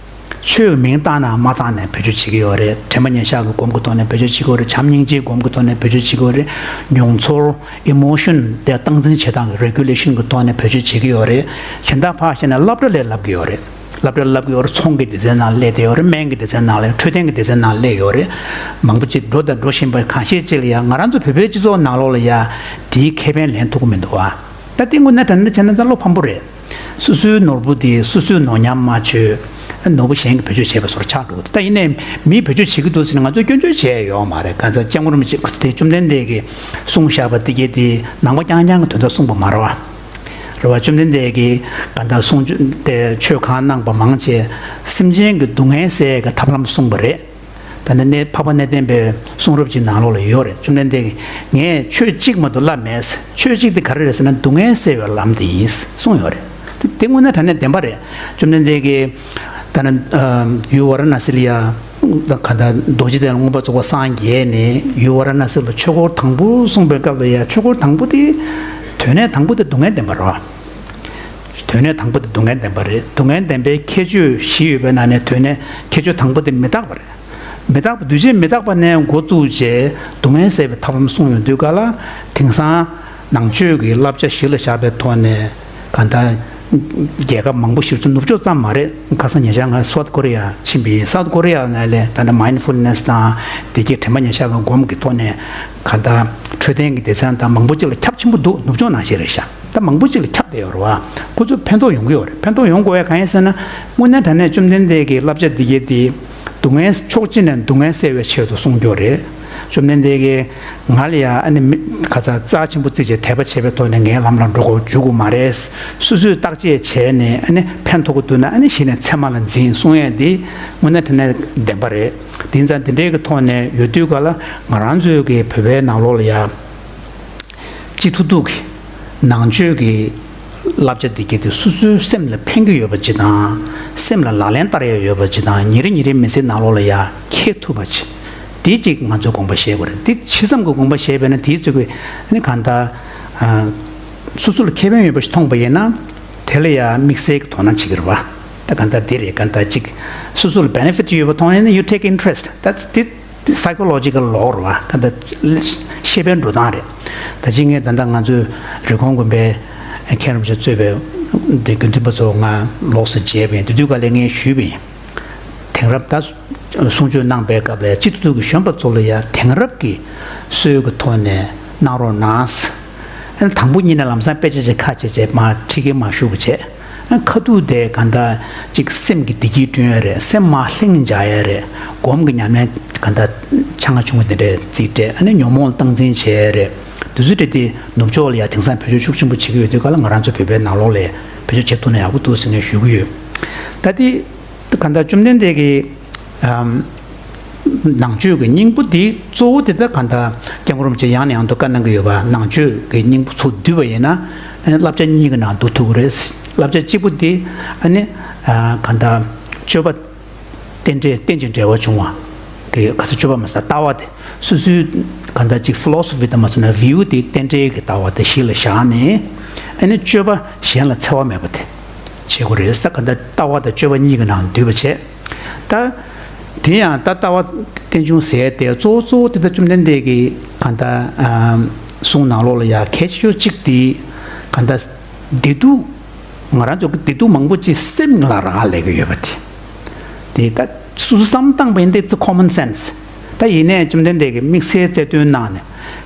ཆོས་ཀྱི་མིང་བཏགས་ནའང་མ་བཏགས་ནའང་བེད་སྤྱོད་བྱེད་ཀྱི་ཡོད་རེད། དྲན་པ་ཉེར་བཞག་གི་སྒོམ་གྱི་ཐོག་ནས་བེད་སྤྱོད་བྱེད་ཀྱི་ཡོད་རེད། བྱམས་སྙིང་རྗེའི་སྒོམ་གྱི་ཐོག་ནས་བེད་སྤྱོད་བྱེད་ཀྱི་ཡོད་རེད། མྱོང་ཚོར་emotion་དེ་སྟངས་འཛིན་བྱེད་སྟངས་ཀྱི་regulation་གྱི་ཐོག་ནས་བེད་སྤྱོད་བྱེད་ཀྱི་ཡོད་རེད། གཞན་དག་ཕར་བཞག་ན་སློབ་གྲྭ་ལ་བསླབ་ཀྱི་ཡོད་རེད། སློབ་གྲྭ་ལ་བསླབ་ཀྱི་ཡོད་རེད། ཚོང་གི་སྡེ་ཚན་ནང་སླེབས་བསྡད་ཡོད་རེད། སྨན་གྱི་སྡེ་ཚན་ནང་སླེབས། འཕྲོད་བསྟེན་གྱི་སྡེ་ཚན་ནང་སླེབས་ཡོད་རེད། མང་པོ་ཅིག་འགྲོ་དང་འགྲོ་བཞིན་པ་གང་ཤེས་ཅིག་ལ་ཡ་ང་རང་ཚོ་བོད་པའི་སྤྱི་ཚོགས་ནང་ལོགས་ལ་ཡ་དེའི་ཁེ་ཕན་ལེན་ཐུབ་ཀྱི་མི་འདུག་བ། ད་དེ་དངོས་གནས་དྲང་གནས་བྱས་ན་ད་བློ་ཕམ་པོ་རེད། སོ་སོའི་ནོར་བུ་དེ་སོ་སོས་ནོར་ཉམས་མ་བྱོས། ནོར་བུ་གཞན་གྱིས་བེད་སྤྱོད་བྱས་པའི་བཟོ་འདྲ་ཆགས་འགྲོ་གི་འདུག་ད་ཡིན་ནའི་མིས་བེད་སྤྱོད་བྱེད་ཀྱི་འདུག་ཟེར་ནས་ང་ཚོས་སྐྱོན་བརྗོད་བྱས་ཡོད་མ་རེད། གང་ཟག་སྐྱབས་མགོན་རིན་པོ་ཆེ་དེ་བཅོམ་ལྡན་འདས་ཀྱིས་གསུངས་བཞག་པ་དེ་གས་དེ་ནང་པ་རྐྱང་རྐྱང་གི་དོན་དག་གསུངས་པ་མ་རེད་བ། རེད་བ། བཅོམ་ལྡན་འདས་ཀྱིས་གང་ལྟར་གསུང་ཆོས་དེ་ཆོས་གང་གནང་པ་མང་ཆེ་སེམས་ཅན་གྱི་སྡུག་བསྔལ་སེལ་གྱི་ཐབས་ལམ་གསུངས་པ་རེད། ད་ནི་གནས་འཕགས་པ་གནས་བརྟན་པའི་གསུང་རབ་ཅིག་ནང་ལོགས་ལ་ཡོད་རེད། བཅོམ་ལྡན་འདས་ཀྱིས་ངས་ཆོས་གཅིག་མ་གཏོགས་བསླབས་མེད། ཆོས་གཅིག་དེ་ག་རེ་རེད་ཟེར་ན་སྡུག་བསྔལ་སེལ་བའི་ལམ་དེ་ཡིན་གསུངས་ཡོད་རེད། དེ་དེ་དངོས་གནས་དྲང་གནས་བདེན་པ་རེད། བཅོམ་ལྡན་འདས་ཀྱིས་ད་ནི་ཡུལ་ཝཱ་ར་ཎ་སི་ལ་ཡ་ག་ད་རྡོ་རྗེ་གདན་ལ་མངོན་པར་རྫོགས་པར་སངས་རྒྱས་ནས་ཡུལ་ཝཱ་ར་ཎ་སི་ལ་ཆོས་འཁོར་དང་པོ་གསུངས་པའི་སྐབས་ལ་ཡ་ཆོས་འཁོར་དང་པོ་དེ་དོན་གནད་དང་པོ་དེ་སྡུག་བསྔལ་བདེན་པ་རེད། དོན་གནད་དང་པོ་དེ་སྡུག་བསྔལ་བདེན་པ་རེད། སྡུག་བསྔལ་བདེན་པའི་ཁྱད་ཆོས་བཞི་ཡོད་པའི་ནང་ནས་དོན་གནད་ཁྱད་ཆོས་དང་པོ་དེ་མི་རྟག་པ་རེད། མི་རྟག་པ་འདུས་བྱས་མི་རྟག་པ་ནས་འགོ་བཙུགས་བྱས་སྡུག་བསྔལ་སེལ་བའི་ཐབས་ལམ་གསུངས་ཡོང་དུས་ག་ལ་དེང་སང་ནང་ཆོས་ཀྱི་བསླབ་བྱ་གཞི་ལ་བཞག་པའི་ཐོག་ནས་ག་ད་རྒྱལ་ཁབ་མང་པོ་ཞིག་ཏུ་ནུབ་ཕྱོགས་ཙམ་མ་རེད། ཁ་སང་ཉེ་ཆར་ང་སའུ་ཐི་ཀོ་རི་ཡ་ཕྱིན་པ་ཡིན། སའུ་ཐི་ཀོ་རི་ཡ་ནང་ལ་ད་ལྟ་མའིན་ཌ་ཕུལ་ནེ་སི་དང་བདེ་སྐྱིད་དྲན་པ་ཉེར་བཞག་གི་སྒོམ་གྱི་ཐོག་ནས་ག་ད་འཕྲོད་བསྟེན་གྱི་སྡེ་ཚན་དང་མང་པོ་ཅིག་ལ་ཁྱབ་ཆེན་པོ་འདུག་ནུབ་ཕྱོགས་ནང་བཞིན་རེད་ཤག་ད་མང་པོ་ཅིག་ལ་ཁྱབ་བསྡད་ཡོད་རེད་བ། ཁོ་ཚོ་ཕན་ཐོགས་ཡོང་གི་ཡོད་རེད། ཕན་ཐོགས་ཡོང་དགོས་ཡ་གང་ཡིན་ཟེར་ན་དངོས་གནས་དྲང་གནས་བཅོམ་ལྡན་འདས་ཀྱི་བསླབ་བྱ་འདི་གས་དེ་སྡུག་བསྔལ་ཕྱོགས་གཅིག་ནས་སྡུག་བསྔལ་སེལ་བའི་ཆེད་དུ་གསུངས་ཀྱི་ཡོད་རེད། བཅོམ་ལྡན་འདས་ཀྱིས་ང་ལ་ཡ་ཨ་ནི་མི་ག་ཚ་རྩ་ཆེན་པོ་བརྩིས་བྱས་དད་པ་བྱས་པའི་ཐོག་ནས་ངའི་ལམ་ལ་འགྲོ་དགོས་འཇུག་དགོས་མ་རེད། སོ་སོས་བརྟག་དཔྱད་བྱས་ནས་ཨ་ནི་ཕན་ཐོགས་ཀྱི་འདུག་ན་ཨ་ནི་གཞི་ནས་ཚད་མ་ལ་འཛིན་གསུང་ཡས་འདི་དངོས་གནས་དྲང་གནས་བདེན་པ་རེད། དེ་ཙང་དེ་འདྲའི་གི་ཐོག་ནས་ཡོད་དུས་ག་ལ་ང་རང་ཚོའི་གི་བོད་པའི་ནང་ལོགས་ལ་ཡ། སྤྱི་ཐུབ་ཐུབ་ཀྱི་ནང་ཆོས་ཀྱི་བསླབ་བྱ་འདི་གས་དེ་སོ་སོའི་སེམས་ལ་ཕན་གྱི་ཡོད་པ་ཅིག་དང་། སེམས་ལ་ལག་ལེན་བསྟར་ཡ་ཡོད་པ་ཅིག་དང་། ཉིན་རེ་ཉིན་རེའི་མི་ཚེའི་ནང་ལོགས་ལ་ཡ་འཁྱེར་ཐུབ་པ་ཅིག་དེ་གཅིག་ང་ཚོས་དགོངས་པ་བཞེས་དགོས་རེད། དེ་ཇི་ཙམ་གྱི་དགོངས་པ་བཞེས་པས་ན་དེའི་ཚོད་ཀྱི་ནི་གང་ལྟར་སོ་སོ་ལ་ཁེ་ཕན་ཡོད་པ་ཞིག་མཐོང་པ་ཡིན་ན་དེ་ལ་ཡ་དམིགས་བསལ་གྱི་དོ་སྣང་བྱེད་ཀྱི་རེད་བ། ད་གང་ལྟར་དེ་རེད། གང་ལྟར་གཅིག་སོ་སོ་ལ་benefit་ཡོད་པ་མཐོང་ཡིན་ན་you take interest། ད་དེ་དེ་psychological law་རེད་བ། ག་ད་ཤེས་པའི་འགྲོ་སྟངས་རེད། ད་ཅི་ངས་ད་ལྟ་ང་ཚོའི་རི་ཀོན་དགོན་པའི་མཁན་རིན་པོ་ཆེ་གཙོས་པའི་དགེ་འདུན་པ་ཚོ་ང་ལོགས་སུ་མཇལ་བ་ཡིན། དེ་དུས་ག་ལ་ངས་ཞུས་པ་ཡིན། དེང་རབས་ད་གསུང་ཆོས་གནང་པའི་སྐབས་ལ་སྤྱི་འཐུས་ཀྱི་གཞོན་པ་ཚོ་ལ་ཡ་དེང་རབས་ཀྱི་སྲོལ་གྱི་ཐོག་ནས་གནང་རོགས་གནང་། ཨ་ནི་དང་པོ་ཉིད་ནས་ལམ་སང་དཔེ་ཆ་ཅིག་ཁ་ཕྱེ་བྱས་མར་ཁྲིད་ཀྱིན་མར་བཞུགས་པ་བྱས། ཁ་ཐུག་དེ་ག་འདྲ་ཅིག་སེམས་ཀྱི་བདེ་སྐྱིད་བསྐྲུན་ཡ་རེད། སེམས་མར་ལྷིང་འཇགས་ཡ་རེད། སྒོམ་གྱི་ཉམས་ལེན་ག་འདྲ་ཆ་ང་ཆུང་ངུ་དེ་འདྲས་རྩིས་སྤྲད། ཨ་ནི་ཉོན་མོངས་སྟངས་འཛིན་བྱེད་ཡ་རེད། དེ་ཚོ་དེ་དེ་ནུབ་ཕྱོགས་ལ་ཡ་དེང་སང་བེད་སྤྱོད་ཤུགས་ཆེན་པོ་བྱེད་ཀྱི་ཡོད་དུས་ག་ལ་ང་རང་ཚོ་བོད་པའི་ནང་ལོགས་ལ་བེད་སྤྱོད་བྱེད་ཐུབ་ན་ཡག་པོ་འདུག་ཟེར་ངས་ཞུ་གི་ཡོད། ད་དེ་ག་འདྲ་བཅོམ་ལྡན་འདས་ཀྱིས་ནང་ཆོས་ཀྱི་སྙིང་པོ་འདི་གཙོ་བོ་དེ་ད་ག་འདྲ་སྐྱབས་མགོན་རིན་པོ་ཆེ་ཡང་ནས་ཡང་དུ་བཀའ་གནང་གི་ཡོད་པ། ནང་ཆོས་ཀྱི་སྙིང་པོ་ཚུར་བསྡུས་པ་ཡིན་ན་བསླབ་བྱ་གཉིས་ཀྱི་ནང་བསྡུ་ཐུབ་ཀྱི་རེད། བསླབ་བྱ་གཅིག་པོ་འདི་ཨ་ནི་ག་འདྲ་སྤྱོད་པ་རྟེན་འབྲེལ་རྟེན་ཅིང་འབྲེལ་བར་འབྱུང་བ་གི་ག་ས་སྤྱོད་པ་མ་ཟད་ལྟ་བ་དེ་སོ་སོའི་ག་འདྲ་ཅིག་philosophy་དང་མ་སོང་ན་view་དེ་རྟེན་འབྲེལ་གྱི་ལྟ་བ་དེ་གཞི་ལ་བཞག་ནས་ཨ་ནི་སྤྱོད་པ་གཞན་ལ་འཚེ་བ་མེད་པ་དེ་བྱེད་དགོས་རེད། ས་ག་འདྲ་ལྟ་བ་དང་སྤྱོད་པ་གཉིས་ཀྱི་ནང་འདུས་པ་བྱས། ད་ དེ་ཡང་ད་ལྟ་བ་རྟེན་འབྱུང་ཟེར་ཏེ་གཙོ་བོ་གཙོ་བོ་དེ་ད་བཅོམ་ལྡན་འདས་ཀྱི་གང་ལྟར་ཨ་གསུང་ནང་ལོགས་ལ་ཡང་གལ་ཆེ་ཤོས་གཅིག་དེ་གང་ལྟར་བདེ་སྡུག་ང་རང་ཚོ་གི་བདེ་སྡུག་མང་པོ་ཅིག་སེམས་ལ་རག་ལས་ཀྱི་ཡོད་པ་དེ། དེ་ད་སོ་སོ་བསམ་བློ་བཏང་པ་ཡིན་ཏེ་ཙི་common sense། ད་ཡིན་ནའི་བཅོམ་ལྡན་འདས་ཀྱིས་དམིགས་བསལ་རྩལ་འདོན་གནང་ནས་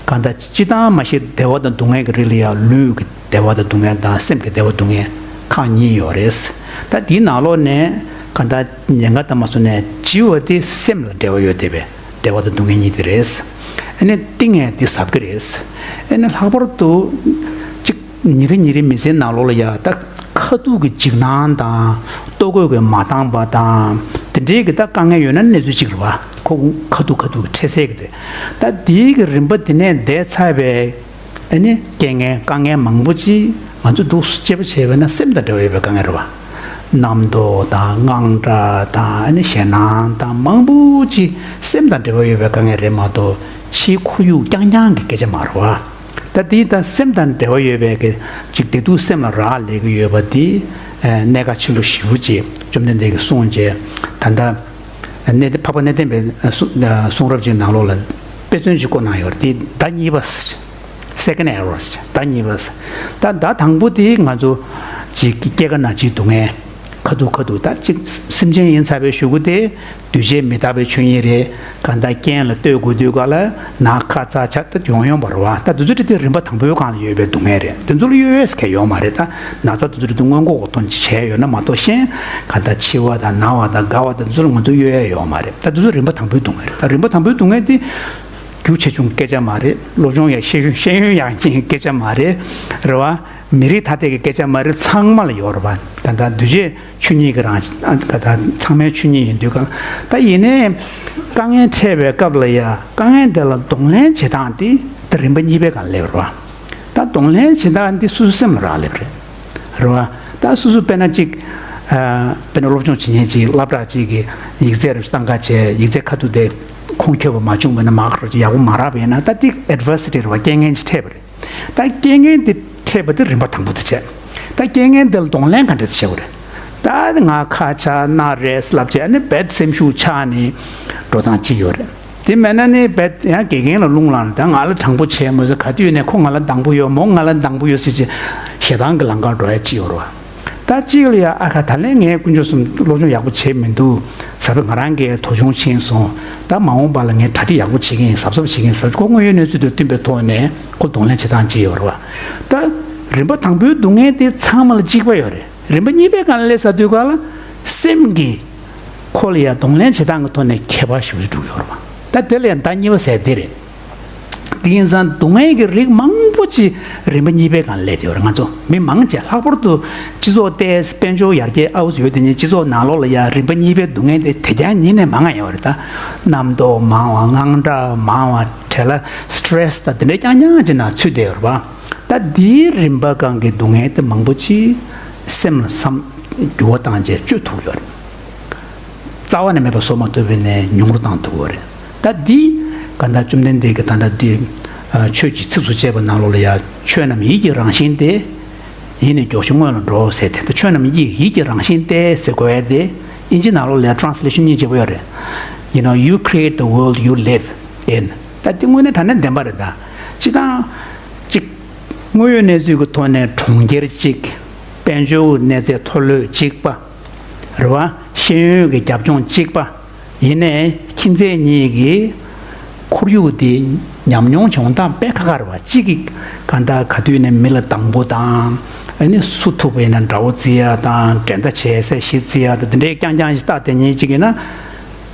གང་ལྟར་སྤྱིར་བཏང་མ་གཞི་བདེ་བ་དང་སྡུག་བསྔལ་གྱི་རིགས་ལ་ཡང་ལུས་ཀྱི་བདེ་བ་དང་སྡུག་བསྔལ་དང་སེམས་ཀྱི་བདེ་བ་སྡུག་བསྔལ་ཁག་གཉིས་ཡོད་རེད། ད་དེའི་ནང་ལོགས་ནས་གང་ལྟར་ཉེན་ཁ་ལྟ་མ་སོང་ནས་ལྗི་བ་དེ་སེམས་ལ་འབྲེལ་བ་ཡོད་བསྡད་པའི་བདེ་བ་དང་སྡུག་བསྔལ་གཉིས་དེ་རེད། ཨ་ནི་གཏིང་ངེ་དེ་ཟབ་གི་རེད། ཨ་ནི་ལྷག་པར་དུ་གཅིག་ཉིན་རེ་ཉིན་རེ་མི་ཚེའི་ནང་ལོགས་ལ་ཡ་ད་ཁ་ཐུག་གི་འཇིགས་སྣང་དང་ལྟོ་གོས་ཀྱི་མ་འདང་བ་དང་དེ་འདྲའི་གི་ད་དཀའ་ངལ་ཡོད་ན་གནས་ཚུལ་གཅིག་རེད་བ། ཁོ་ཁ་ཐུག་ཁ་ཐུག་གི་འཕྲད་སའི་གི་དེ། ད་དེའི་གི་རིམ་པ་དེ་ནས་འདས་ཚར་བའི་ཨ་ནི་རྐྱེན་ངན་དཀའ་ངལ་མང་པོ་ཅིག་ང་ཚོ་འདུག་དཔྱད་པ་བྱས་པ་ན་སེམས་དང་འབྲེལ་བ་ཡོད་པའི་དཀའ་ངལ་རེད་བ། རྣམ་རྟོག་དང་དངངས་སྐྲག་དང་ཨ་ནི་ཞེད་སྣང་དང་མང་པོ་ཅིག་སེམས་དང་འབྲེལ་བ་ཡོད་པའི་དཀའ་ངལ་རེད་མ་གཏོགས་ཕྱིའི་ཁོར་ཡུག་རྐྱང་རྐྱང་གི་སྐད་ཆ་མ་རེད་བ། ད་དེ་ད་སེམས་དང་འབྲེལ་བ་ཡོད་པའི་གི་ཅིག་བདེ་སྡུག་སེམས་ལ་རག་ལས་ཀྱི་ཡོད་པ་དེ་གནད་འགག་ཆེན་པོ་ཞེ་པོ་ཅིག་བཅོམ་ལྡན་འདས་ཀྱིས་གསུངས་བྱས། ད་ལྟ་གནས་བརྟན་འཕགས་པ་གནས་བརྟན་པའི་གསུང་རབ་ཅིག་ནང་ལོགས་ལ་དཔེ་མཚོན་ཅིག་བཀོད་གནང་ཡོད་རེད། དེ་ཟླ་གཉིས་པ། Second arrow། ཟླ་གཉིས་པ། ད་ཟླ་དང་པོ་དེ་ང་ཚོ་ཅིག་སྐྱེ་རྒ་ན་འཆིའི་སྡུག་བསྔལ། ཁ་ཐུག་ཁ་ཐུག་ད་ཅིག་སེམས་ཅན་ཡིན་ཚར་བའི་གཞུག་གུ་དེ་འདུས་བྱས་མི་རྟག་པའི་ཆོས་ཉིད་རེད། གང་ལྟར་རྐྱེན་ལ་ལྟོས་དགོས་དུས་ག་ལ་ན་ཁ་ཚ་ཆ་ད་ཡོང་ཡོང་བ་རེད་བ། ད་དེ་ཚོ་དེ་རིམ་པ་དང་པོའི་སྒང་ལ་ཡོད་པའི་སྡུག་བསྔལ་རེད། དེ་ཚོ་ལ་གཡོལ་ཡས་གང་ཡོད་མ་རེད། ད་ན་ཚ་དེ་ཚོ་དེ་སྔོན་འགོག་གི་དོན་གྱིས་བྱས་ཡོད་ན་མ་གཏོགས་གཞན་གང་ལྟར་འཆི་བ་དང་ན་བ་དང་རྒ་བ་དང་དེ་ཚོ་ལ་ང་ཚོ་གཡོལ་ཡས་ཡོད་མ་རེད། ད་དེ་ཚོ་རིམ་པ་དང་པོའི་སྡུག་བསྔལ་རེད། ད་རིམ་པ་དང་པོའི་སྡུག་བསྔལ་དེ་རྒྱུ་ཆེ་ཆུང་སྐད་ཆ་མ་རེད། སློབ་སྦྱོང་ཡག་ཤེས་ཡོན་ཤེས་ཡོན་ཡག་མཁན་གྱི་སྐད་ཆ་མ་རེད། རེད་བ། མི་རིགས་ཐ་དད་ཀྱི་སྐད་ཆ་མ་རེད། ཚང་མ་ལ་ཡོད་རེད་བ། གང་ལྟར་འདུས་བྱས་ཆོས་ཉིད་ཀྱི་རང་བཞིན་གང་ལྟར་ཚང་མའི་ཆོས་ཉིད་ཡིན་དུས་གང་ལྟར་ཡིན་ནའི་དཀའ་ངལ་འཕྲད་པའི་སྐབས་ལ་ཡ་དཀའ་ངལ་དེ་ལ་གདོང་ལེན་བྱེད་སྟངས་དེ་ད་རིམ་པ་གཉིས་པའི་སྒང་སླེབས་རེད་བ། ད་གདོང་ལེན་བྱེད་སྟངས་འདི་སོ་སོའི་སེམས་ལ་རག་ལས་པ་རེད། རེད་བ། ད་སོ་སོ་དཔེར་ན་གཅིག་ཨ་དཔེར་ན་སློབ་སྦྱོང་བྱེད་མཁན་གཅིག་སློབ་གྲྭ་གཅིག་གི་ཡིག་ཚད་རེ་བཏང་ག་བྱས་ཡིག་ཚད་ཁ་ཐུག་དེ་ཁུངས་འཁྱོལ་བ་མ་བྱུང་བ་ན་མར་ཀ་རེ་ཡག་པོ་མ་རག་པ་ཡིན་ན་ད་འདི་adversity་རེད་བ། རྐྱེན་ངན་ཅིག་འཕྲད་པ་རེད། ད་རྐྱེན་ངན་དེ་འཕྲད་པ་དེ་རིམ་པ་དང་པོ་དེ་བྱས། ད་རྐྱེན་ངན་དེ་ལ་གདོང་ལེན་ག་འདྲས་བྱེད་དགོས་རེད། ད་ང་ཁ་ཆག་ན་རེད་ལབ་བྱས་ཨ་ནི་རྦད་སེམས་ཤུགས་ཆག་ནས་འགྲོ་སྟངས་གཅིག་ཡོད་རེད། དེ་མེད་ན་ནི་རྦད་ཡང་དགེ་རྒན་ལ་རླུང་ལངས་ནས་ད་ང་ལ་དྲང་པོ་བྱས་མོད་ཟེར། ག་དུས་ནས་ཁོ་ང་ལ་དང་པོ་ཡོད་མོ་ང་ལ་དང་པོ་ཡོད་ཟེར་བྱས་ཞེ་སྡང་གི་ལམ་ཁར་འགྲོ་ཡ་གཅིག་ཡོད་རེད་བ། ད་གཅིག་ལ་ཡ་ཨ་ཁ་ད་ལན་ངས་དཀོན་མཆོག་གསུམ་སློབ་སྦྱོང་ཡག་པོ་བྱས་མི་འདུག་གཟབ་གཟབ་ང་རང་གིས་དོ་སྦྱོང་ཕྱིན་སོང་། ད་མ་འོངས་པ་ལ་ངས་གྲ་སྒྲིག་ཡག་པོ་བྱེད་ཀྱི་ཡིན། གཟབ་གཟབ་བྱེད་ཀྱི་ཡིན། གཟབ་ཁོ་དངོས་ཡོད་གནས་ཚུལ་དང་བསྟུན་པའི་ཐོག་ནས་ཁོ་གདོང་ལེན་བྱེད་སྟངས་གཅིག་ཡོད་རེད་བ། ད་རིམ་པ་དང་པོའི་སྡུག་བསྔལ་དེ་ཚང་མ་ལ་གཅིག་པ་ཡོད་རེད། རིམ་པ་གཉིས་པའི་སྒང་ལ་སླེབས་ཚར་དུས་ག་ལ་སེམས་ཀྱིས་ཁོ་ལ་ཡ་གདོང་ལེན་བྱེད་སྟངས་ཀྱི་ཐོག་ནས་ཁྱད་པར་ཞེ་པོ་ཅིག་འགྲོ་གི་ཡོད་རེད་བ། ད་དེ་ལ་ཡ་ཟླ་གཉིས་པ་ཟེར་དེ་རེད། དེ་ཡིན་ཙང་སྡུག་བསྔལ་གྱི་རིགས་མང་པོ་ཅིག་རིམ་པ་གཉིས་པའི་སྒང་ལ་སླེབས་ཡོད་རེད། ང་ཚོ་མི་མང་ཆེ་ལྷག་པར་དུ་སྤྱི་ཚོགས་ཏོག་ཙམ་དཔལ་འབྱོར་ཡར་རྒྱས་ཨའུ་ཙམ་ཡོད་དེ་ནི་སྤྱི་ཚོགས་ནང་ལོགས་ལ་ཡ་རིམ་པ་གཉིས་པའི་སྡུག་བསྔལ་དེ་དེ་རྐྱང་ཉིད་ནས་མང་ང་ཡོད་རེད། ད་རྣམ་རྟོག་མང་བ་དངངས་སྐྲག་མང་བ་བྲེལ་བ་stress་དང་དེ་འདྲའི་རྐྱང་རྐྱང་ཅིག་ནང་ཚུད་བསྡད་ཡོད་རེད་བ། ད་དེའི་རིམ་པ་སྒང་གི་སྡུག་བསྔལ་དེ་མང་པོ་ཅིག་སེམས་ལ་བསམ་འགྱུར་བ་བཏང་བྱས་བཅོས་ཐུབ་ཡོད་རེད། རྩ་བ་ནས་མེད་པ་བཟོ་མ་ཐུབ་པའི་ནས་ཉུང་རུ་བཏང་ཐུབ་ཡོད་རེད། ད་འདི་ག་ད་བཅོམ་ལྡན་འདས་ཀྱི་ད་ལྟ་འདི་ཆོས་ཀྱི་ཚིགས་སུ་བཅད་པ་ནང་ལོགས་ལ་ཡ་ཆོས་རྣམས་ཡིད་ཀྱི་རང་བཞིན་ཏེ། ཡིད་ནི་མགྱོགས་ཤིང་སྔོན་ལ་འགྲོ་ཟེར་ཏེ། ད་ཆོས་རྣམས་ཡིད་ཡིད་ཀྱི་རང་བཞིན་ཏེ་ཟེར་དགོས་ཡ་དེ་དབྱིན་ཇི་ནང་ལོགས་ལ་ཡ་translation་གཉིས་བྱེད་པ་ཡོད་རེད། You know, you create the world you live in. ད་འདི་དངོས་གནས་དྲང་གནས་བདེན་པ་རེད། ད་སྤྱི་བཏང་གཅིག་དངོས་ཡོད་གནས་ཚུལ་གྱི་ཐོག་ནས་གྲོང་ཁྱེར་གཅིག་དཔལ་འབྱོར་གནས་ཚད་མཐོ་ལོས་གཅིག་པ། རེད་བ། ཤེས་ཡོན་གྱི་རྒྱབ་ལྗོངས་གཅིག་པ། ཡིན་ནའི་ཁྱིམ་མཚེས་གཉིས་ཀྱི་ཁོར་ཡུག་དེ་ཉམས་མྱོང་བྱུང་སྟངས་དཔེ་ཁག་ཁག་རེད་བ། གཅིག་གིས་གང་ལྟར་ག་དུས་ནས་མི་ལ་སྡང་པོ་དང་། ཨ་ནི་སུ་ཐུག་པ་ཡིན་ན་དགྲ་བོ་བརྩི་ཡ་དང་འགྲན་ཟླ་བྱེད་སའི་གཞི་བརྩི་ཡ་དང་དེ་འདྲའི་རྐྱང་རྐྱང་ཞིག་ལྟ་དེ་གཉིས་གཅིག་ཡིན་ན།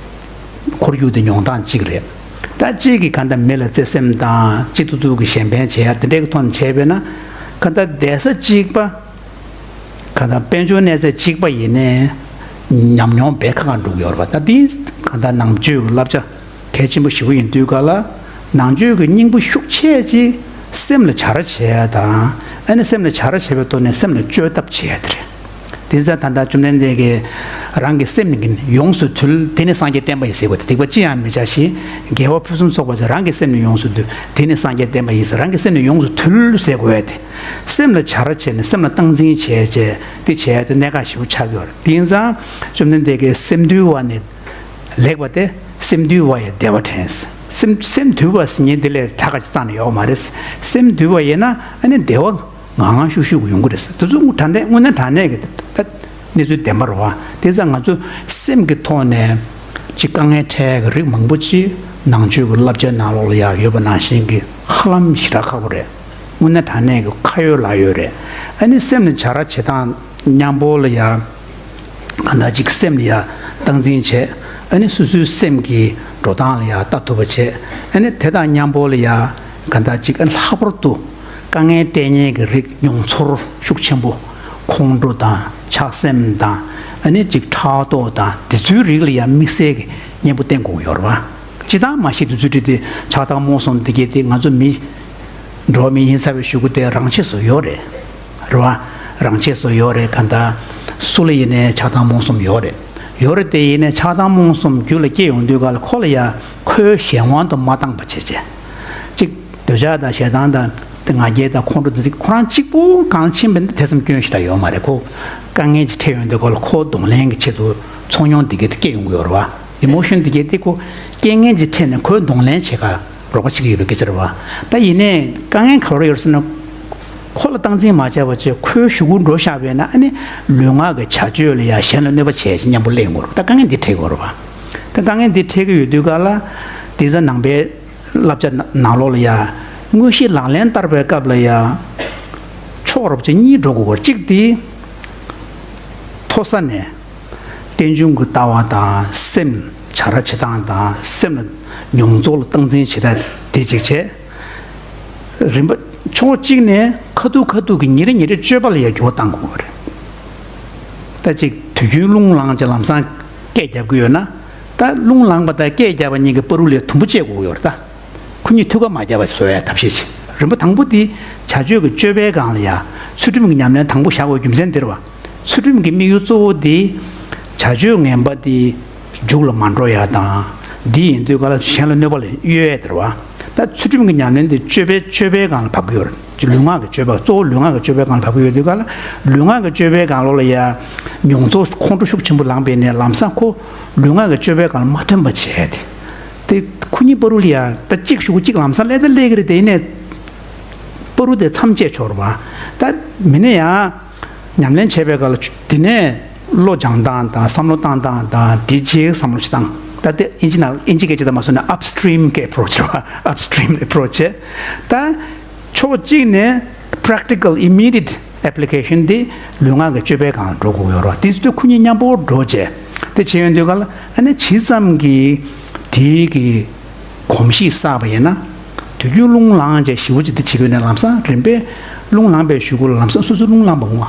ཁོར་ཡུག་དེ་མྱོང་སྟངས་གཅིག་རེད། ད་གཅིག་གིས་གང་ལྟར་མི་ལ་བརྩེ་སེམས་དང་གཅིག་ཏུ་ཏུ་གི་གཞན་ཕན་བྱེད་ཡ་དེ་འདྲའི་གི་ཐོག་ནས་བྱས་པས་ན། གང་ལྟར་བསྡད་ས་གཅིག་པ། གང་ལྟར་དཔལ་འབྱོར་གནས་ཚད་གཅིག་པ་ཡིན་ནའི་ཉམས་མྱོང་དཔེ་ཁག་ཁག་འགྲོ་གི་ཡོད་རེད་བ། ད་འདི་གང་ལྟར་ནང་ཆོས་ཀྱི་བསླབ་བྱ་གལ་ཆེན་པོ་ཞེ་པོ་ཡིན་དུས་ག་ལ། ནང་ཆོས་ཀྱི་སྙིང་པོ་ཤུགས་ཆེ་ཅིག་སེམས་ལ་བྱ་ར་བྱེད་ཡ་དང་། ཨ་ནི་སེམས་ལ་བྱ་ར་བྱེད་པའི་ཐོག་ནས་སེམས་ལ་བཅོས་ཐབས་བྱེད་ཡ་དེ་རེད། དེ་ཙང་ད་ལྟ་བཅོམ་ལྡན་འདས་ཀྱིས་རང་གི་སེམས་ནི་ཡོངས་སུ་དུལ། དེ་ནི་སངས་རྒྱས་བསྟན་པ་ཡིན་ཟེར་བ་དེ། སྡིག་པ་ཅི་ཡང་མི་བྱ་ཞིང་། དགེ་བ་ཕུན་སུམ་ཚོགས་པར་བྱ། རང་གི་སེམས་ནི་ཡོངས་སུ་དུལ། དེ་ནི་སངས་རྒྱས་བསྟན་པ་ཡིན་ཟེར། རང་གི་སེམས་ནི་ཡོངས་སུ་དུལ་ཟེར་དགོས་ཡ་དེ། སེམས་ལ་བྱ་ར་བྱས་ནས་སེམས་ལ་སྟངས་འཛིན་བྱས་བྱས་དེ་བྱས་ཏེ་གནད་འགག་ཞེ་པོ་ཆགས་ཀྱི་ཡོད་རེད། དེ་ཡིན་ཙང་བཅོམ་ལྡན་འདས་ཀྱིས་སེམས་དུལ་བ་ནི། ལེགས་པ་སྟེ། སེམས་དུལ་བ་ཡིས་བདེ་བ་དྲན། སེམས་སེམས་དུལ་བ་ཟེར་མཁན་དེ་ལས་གྲགས་ཀ་ཅིག་རྩ་ནས་ཡོད་མ་རེད། སེམས་དུལ་བ་ཡིན་ན་ཨ་ནི་བདེ་བ་ངང་ངང་ཤུགས་ཤུགས་ཀྱིས་ཡོང་གི་རེད། དེ་ཚོ་དྲང་གནས་དངོས་གནས་དྲང་གནས་ཀྱི་ད་གནས་ཚུལ་བདེན་པ་རེད་བ། དེ་ཙང་ང་ཚོ་སེམས་ཀྱི་ཐོག་ནས་ཅིག་དཀའ་ངལ་འཕྲད་ཀྱི་རིགས་མང་པོ་ཅིག་ནང་ཆོས་ཀྱི་བསླབ་བྱའི་ནང་ལོགས་ལ་ཡང་ཡོད་པ་ནང་བཞིན་གྱི་ཧ་ལམ་ཞེ་དྲག་ཁག་པོ་རེད། དངོས་གནས་དྲང་གནས་ཀྱི་ཁ་ཡོད་ལག་ཡོད་རེད། ཨ་ནི་སེམས་ལ་བྱ་ར་བྱེད་སྟངས་མཉམ་པོ་ལ་ཡ། གང་ལྟར་ཅིག་སེམས་ལ་ཡ་སྟངས་འཛིན་བྱས། ཨ་ནི་སོ་སོའི་སེམས་ཀྱི་འགྲོ་སྟངས་ལ་ཡ་ལྟ་ཐུབ་པ་བྱས། ཨ་ནི་དེ་དང་མཉམ་པོ་ལ་ཡ་གང་ལྟར་ཅིག་ཨ་ལྷག་པར་དུ་དཀའ་ངལ་འཕྲད་མཁན་གྱི་རིགས་མྱོང་ཚོར་ཤུགས་ཆེན་པོ། ཁོང་ཁྲོ་དང་ཆགས་སེམས་དང་། ཨ་ནི་ཅིག་ཕྲག་དོག་དང་དེ་ཚོའི་རིགས་ལ་ཡ་དམིགས་བསལ་གྱི་གཉེན་པོ་བསྟེན་དགོས་ཀྱི་ཡོད་རེད་བ། སྤྱིར་བཏང་མ་གཞི་དེ་ཚོའི་གྲས་དེ་ཆགས་སྡང་རྨོངས་གསུམ་དེ་གས་དེ་ང་ཚོ་མི། འགྲོ་བ་མི་ཡིན་ས་བའི་ཤུགས་ཀྱིས་དེ་རང་ཆས་སུ་ཡོད་རེད། རེད་བ། རང་ཆས་སུ་ཡོད་རེད། གང་ལྟར་སུ་ལ་ཡིན་ནའི་ཆགས་སྡང་རྨོངས་གསུམ་ཡོད་རེད། ཡོད་རེད་དེ་ཡིན་ནའི་ཆགས་སྡང་རྨོངས་གསུམ་རྒྱུད་ལ་སྐྱེས་ཡོང་དུས་ག་ལ་ཁོ་ལ་ཡ་ཁོའི་གཞན་དབང་དུ་མ་བཏང་པ་བྱས་བྱས། གཅིག་འདོད་ཆགས་དང་ཞེ་སྡང་དང་དེ་ང་རྒྱལ་དང་ཁོང་ཁྲོ་དེ་ཚོ་ཁོ་རང་གཅིག་པུ་གང་ཕྱིན་པ་ཡིན་ན་ཐེ་ཚོམ་སྐྱོན་ཞིག་ད་ཡོད་མ་རེད། ཁོ་དཀའ་ངལ་ཅིག་འཕྲད་ཡོང་དུས་ག་ལ་ཁོ་གདོང་ལེན་གྱི་ཆེད་དུ་ཚོར་མྱོང་དེ་གས་དེ་སྐྱེས་ཡོང་གི་ཡོད་རེད་བ། ཨི་མོ་ཤོན་དེ་གས་དེ་ཁོ་རྐྱེན་ངན་ཅིག་འཕྲད་ནས་ཁོའི་གདོང་ལེན་བྱེད་ག་རོགས་པ་བྱེད་ཀྱི་ཡོད་པའི་སྐད་ཆ་རེད་བ། ད་ཡིན་ནའི་དཀའ་ངལ་ག་རེ་ཡོད་ཟེར་ན། ཁོ་ལ་སྟངས་འཛིན་མ་བྱས་པ་བྱས་ཁོའི་གཞུག་གུ་འགྲོ་བཞག་པ་ཡིན་ན་ཨ་ནི་ལུས་ངག་གི་བྱ་སྤྱོད་ལ་ཡ་གཞན་ལ་གནོད་པ་བྱས་ཤིག་མཉམ་པོ་སླེབས་ཡོང་གི་རེད། ད་དཀའ་ངལ་འདི་འཕྲད་ཀྱི་ཡོད་རེད་བ། ད་དཀའ་ངལ་འདི་འཕྲད་ཀྱི་ཡོད་དུས་ག་ལ། དེ་ཚོ་ནང་པའི་བསླབ་བྱ་ནང་ལོགས་ལ་ཡ། དངོས་གཞི་ལག་ལེན་བསྟར་བའི་སྐབས་ལ་ཡ། ཕྱོགས་རོབ་ཅིག་གཉིས་འགྲོ་དགོས་ཀྱི་ཡོད་རེད། གཅིག་དེ། མཐོ་ས་ནས། རྟེན་འབྱུང་གི་ལྟ་བ་དང་སེམས་བྱ་ར་བྱེད་སྟངས་དང་སེམས་ལ་མྱོང་ཚོར་ལ་སྟངས་འཛིན་བྱེད་སྟངས་དེ་གཅིག་བྱས། རིམ་པ་ཕྱོགས་གཅིག་ནས་ཁ་ཐུག་ཁ་ཐུག་གི་ཉིན་རེ་ཉིན་རེ་སྤྱོད་པ་ལ་ཡང་འགྱུར་བ་གཏང་དགོས་པ་རེད། ད་ཅིག་དུས་རྒྱུན་རླུང་ལངས་ཀྱི་ལམ་སང་སྐད་རྒྱབ་ཀྱི་ཡོད་ན། ད་རླུང་ལངས་པ་དང་སྐད་རྒྱབ་པ་གཉིས་ཀྱི་བར་དུ་ལ་དུམ་བུ་བཅད་དགོས་ཀྱི་ཡོད་རེད་ད། ཁོ་གཉིས་ཐུག་ག་མ་རྒྱབ་པ་བཟོ་ཡ་ཐབས་ཤེས་བྱེད། རིམ་པ་དང་པོ་དེ་བྱ་སྤྱོད་ཀྱི་སྤྱོད་པའི་སྒང་ལ་ཡ། ཚུལ་ཁྲིམས་ཀྱི་ཉམས་ལེན་དང་པོ་བཞག་དགོས་རྒྱུ་མཚན་དེ་རེད་བ། ཚུལ་ཁྲིམས་ཀྱི་དམིགས་ཡུལ་གཙོ་བོ་དེ། བྱ་སྤྱོད་ངན་པ་དེ་མཇུག་ལ་མ་འགྲོ་ཡ་དང་། འདི་ཡིན་དུས་ག་ལ་གཞན་ལ་གནོད་པ་ལ་གཡོལ་ཡ་དེ་རེད་བ། ད་ཚུལ་ཁྲིམས་ཀྱི་ཉམས་ལེན་དེ་སྤྱོད་པའི་སྤྱོད་པའི་སྒང་ལ་བབས་ཀྱི་ཡོད་རེད། ལུས་ངག་གི་སྤྱོད་པ་གཙོ་བོ་ལུས་ངག་གི་སྤྱོད་པའི་སྒང་ལ་བབས་ཀྱི་ཡོད་དུས་ག་ལ། ལུས་ངག་གི་སྤྱོད་པའི་སྒང་ལོགས་ལ་ཡ། མྱོང་ཚོར་ཁོང་ཁྲོ་ཤུགས་ཆེན་པོ་ལངས་པས་ནས་ལམ་སང་ཁོ། ལུས་ངག་གི་སྤྱོད་པའི་སྒང་ལ་མ་ཐོན་པ་བྱས་ཏེ། དེ་ཁོ་གཉིས་བར་དུ་ལ་ཡ་ད་གཅིག་གཞུག་གུ་གཅིག་ལམ་སང་སླེབས་ད་སླེབས་ཀྱི་རེད་དེ་ཡིན་ནའི། བར་དུ་དེ་མཚམས་བཅད་ཆོག་རེད་བ། ད་མི་ནི་ཡང་ཉམས་ལེན་བྱེད་པའི་སྐབས་ལ་དེ་ནས་བློ་སྦྱང་སྟངས་དང་བསམ་བློ་བཏང་སྟངས་དང་དེ་རྗེས་བསམ་བློ་ཞིག་བཏང་། ད་དེ་ཨིན་ཇི་ནང་ཨིན་ཇི་སྐད་ཆ་དང་མ་སོང་ན་upstream་གི་approach་རེད་བ། Upstream approach་བྱས། ད་ཕྱོགས་གཅིག་ནས་practical immediate application་དེ་ལུས་ངག་གི་སྤྱོད་པའི་སྒང་ལ་འགྲོ་དགོས་ཡོད་རེད་བ། དེ་ཚོ་ཁོ་གཉིས་མཉམ་པོ་འགྲོ་བྱས། དེ་བྱས་ཡོང་དུས་ག་ལ་ཨ་ནི་ཇི་ཙམ་གྱིས་དེའི་གི་གོམས་གཤིས་བསགས་པ་ཡིན་ན། དུས་རྒྱུན་རླུང་ལངས་བྱས་ཞེ་པོ་ཅིག་དེ་བྱེད་དགོས་ན་ལམ་སང་རིམ་པས་རླུང་ལངས་པའི་གཞུག་གུ་ལ་ལམ་སང་སོ་སོ་རླུང་ལངས་པ་ངོ་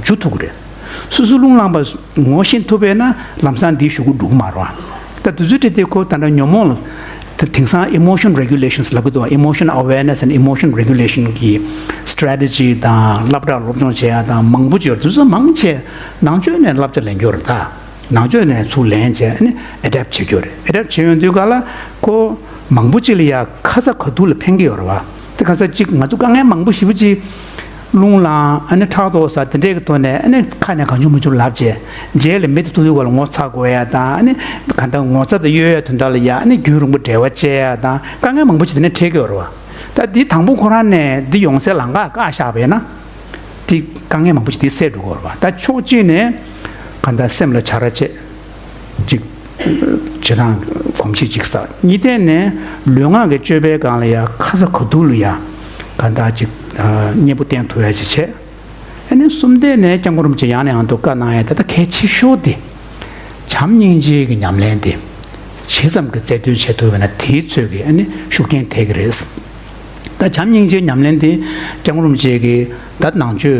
འཇུ་ཐུབ་ཀྱི་རེད། སོ་སོ་རླུང་ལངས་པ་ངོ་ཤེས་ཐུབ་པས་ན་ལམ་སང་འདིའི་གཞུག་གུ་འགྲོ་གི་མ་རེད་བ། ད་དུས་ཚོད་དེ་དེ་ཁོ་ད་ལྟ་ཉོན་མོངས་ལ། ད་དེང་སང་emotion regulations་ལབ་ཀྱི་འདུག Emotion awareness and emotion regulation་གི་strategy་དང་སློབ་གྲྭ་སློབ་སྦྱོང་བྱེད་ཡ་དང་མང་པོ་ཅིག་ཡོད་རེད། དུས་ཚོད་མང་ཆེ་ནང་ཆོས་ནས་བསླབ་བྱ་ལེན་རྒྱུ་རེད་ད། ནང་ཆོས་ནས་ཚུར་ལེན་བྱས་ཨ་ནི་adapt་བྱེད་རྒྱུ་རེད། adapt་བྱེད་ཡོང་དུས་ག་ལ་ཁོ་མང་པོ་ཅིག་ལ་ཡ་ཁ་ཚ་ག་སྡུག་ལ་ཕན་གྱི་ཡོད་རེད་བ། དེ་ཁ་ཚ་གཅིག་ང་ཚོ་དཀའ་ངལ་མང་པོ་ཞེ་པོ་ཅིག་རླུང་ལངས་ཨ་ནི་ཕྲག་དོག་ཟ་དེ་འདྲས་ཀྱི་ཐོག་ནས་ཨ་ནི་ཁ་ནས་གང་བྱུང་མང་བྱུང་ལབ་བྱས། རྗེས་ལ་མི་དེ་ཐུག་དུས་ག་ལ་ངོ་ཚ་དགོས་ཡ་དང་ཨ་ནི་གང་ལྟར་ངོ་ཚ་དང་གཡོལ་ཡ་དོན་དག་ལ་ཡ་ཨ་ནི་རྒྱུན་རིང་པོ་འབྲེལ་བ་བཅད་ཡ་དང་དཀའ་ངལ་མང་པོ་ཅིག་དེ་ནས་འཕྲད་ཀྱི་ཡོད་རེད་བ། ད་འདི་དང་པོ་ཁོ་རང་ནས་འདི་ཡོང་སའི་ལམ་ཁ་བཀག་བཞག་པ་ཡིན་ན། དེ་དཀའ་ངལ་མང་པོ་ཅིག་དེ་སེལ་འགྲོ་གི་ཡོད་རེད་བ། ད་ཕྱོགས་གཅིག་ནས་གང་ལྟར་སེམས་ལ་བྱ་ར་བྱེད་ཅིག་བྱེད་སྟངས་གོམས་གཤིས་ཅིག་བསགས། གཉིས་ཐད་ནས་ལུས་ངག་གི་སྤྱོད་པའི་སྒང་ལ་ཡ་ཁ་ཚ་ག་སྡུག་ལ་ཡ་གང་ལྟར་ཅིག་གཉེན་པོ་བསྟེན་ཐུབ་ཡ་ཅིག་བྱས། ཨ་ནི་གསུམ་ཐད་ནས་སྐྱབས་མགོན་རིན་པོ་ཆེ་ཡང་ནས་ཡང་དུ་བཀའ་གནང་ཡ་དེ་ད་གལ་ཆེ་ཤོས་དེ། བྱམས་སྙིང་རྗེ་གི་ཉམས་ལེན་དེ། ཇི་ཙམ་གྱི་རྩལ་འདོན་བྱེད་ཐུབ་པ་ན་དེའི་ཚོད་ཀྱི་ཨ་ནི་ཤུགས་རྐྱེན་ཐེབས་ཀྱི་རེད། ད་བྱམས་སྙིང་རྗེའི་ཉམས་ལེན་དེ་སྐྱབས་མགོན་རིན་པོ་ཆེ་གིས་ད་ནང་ཆོས་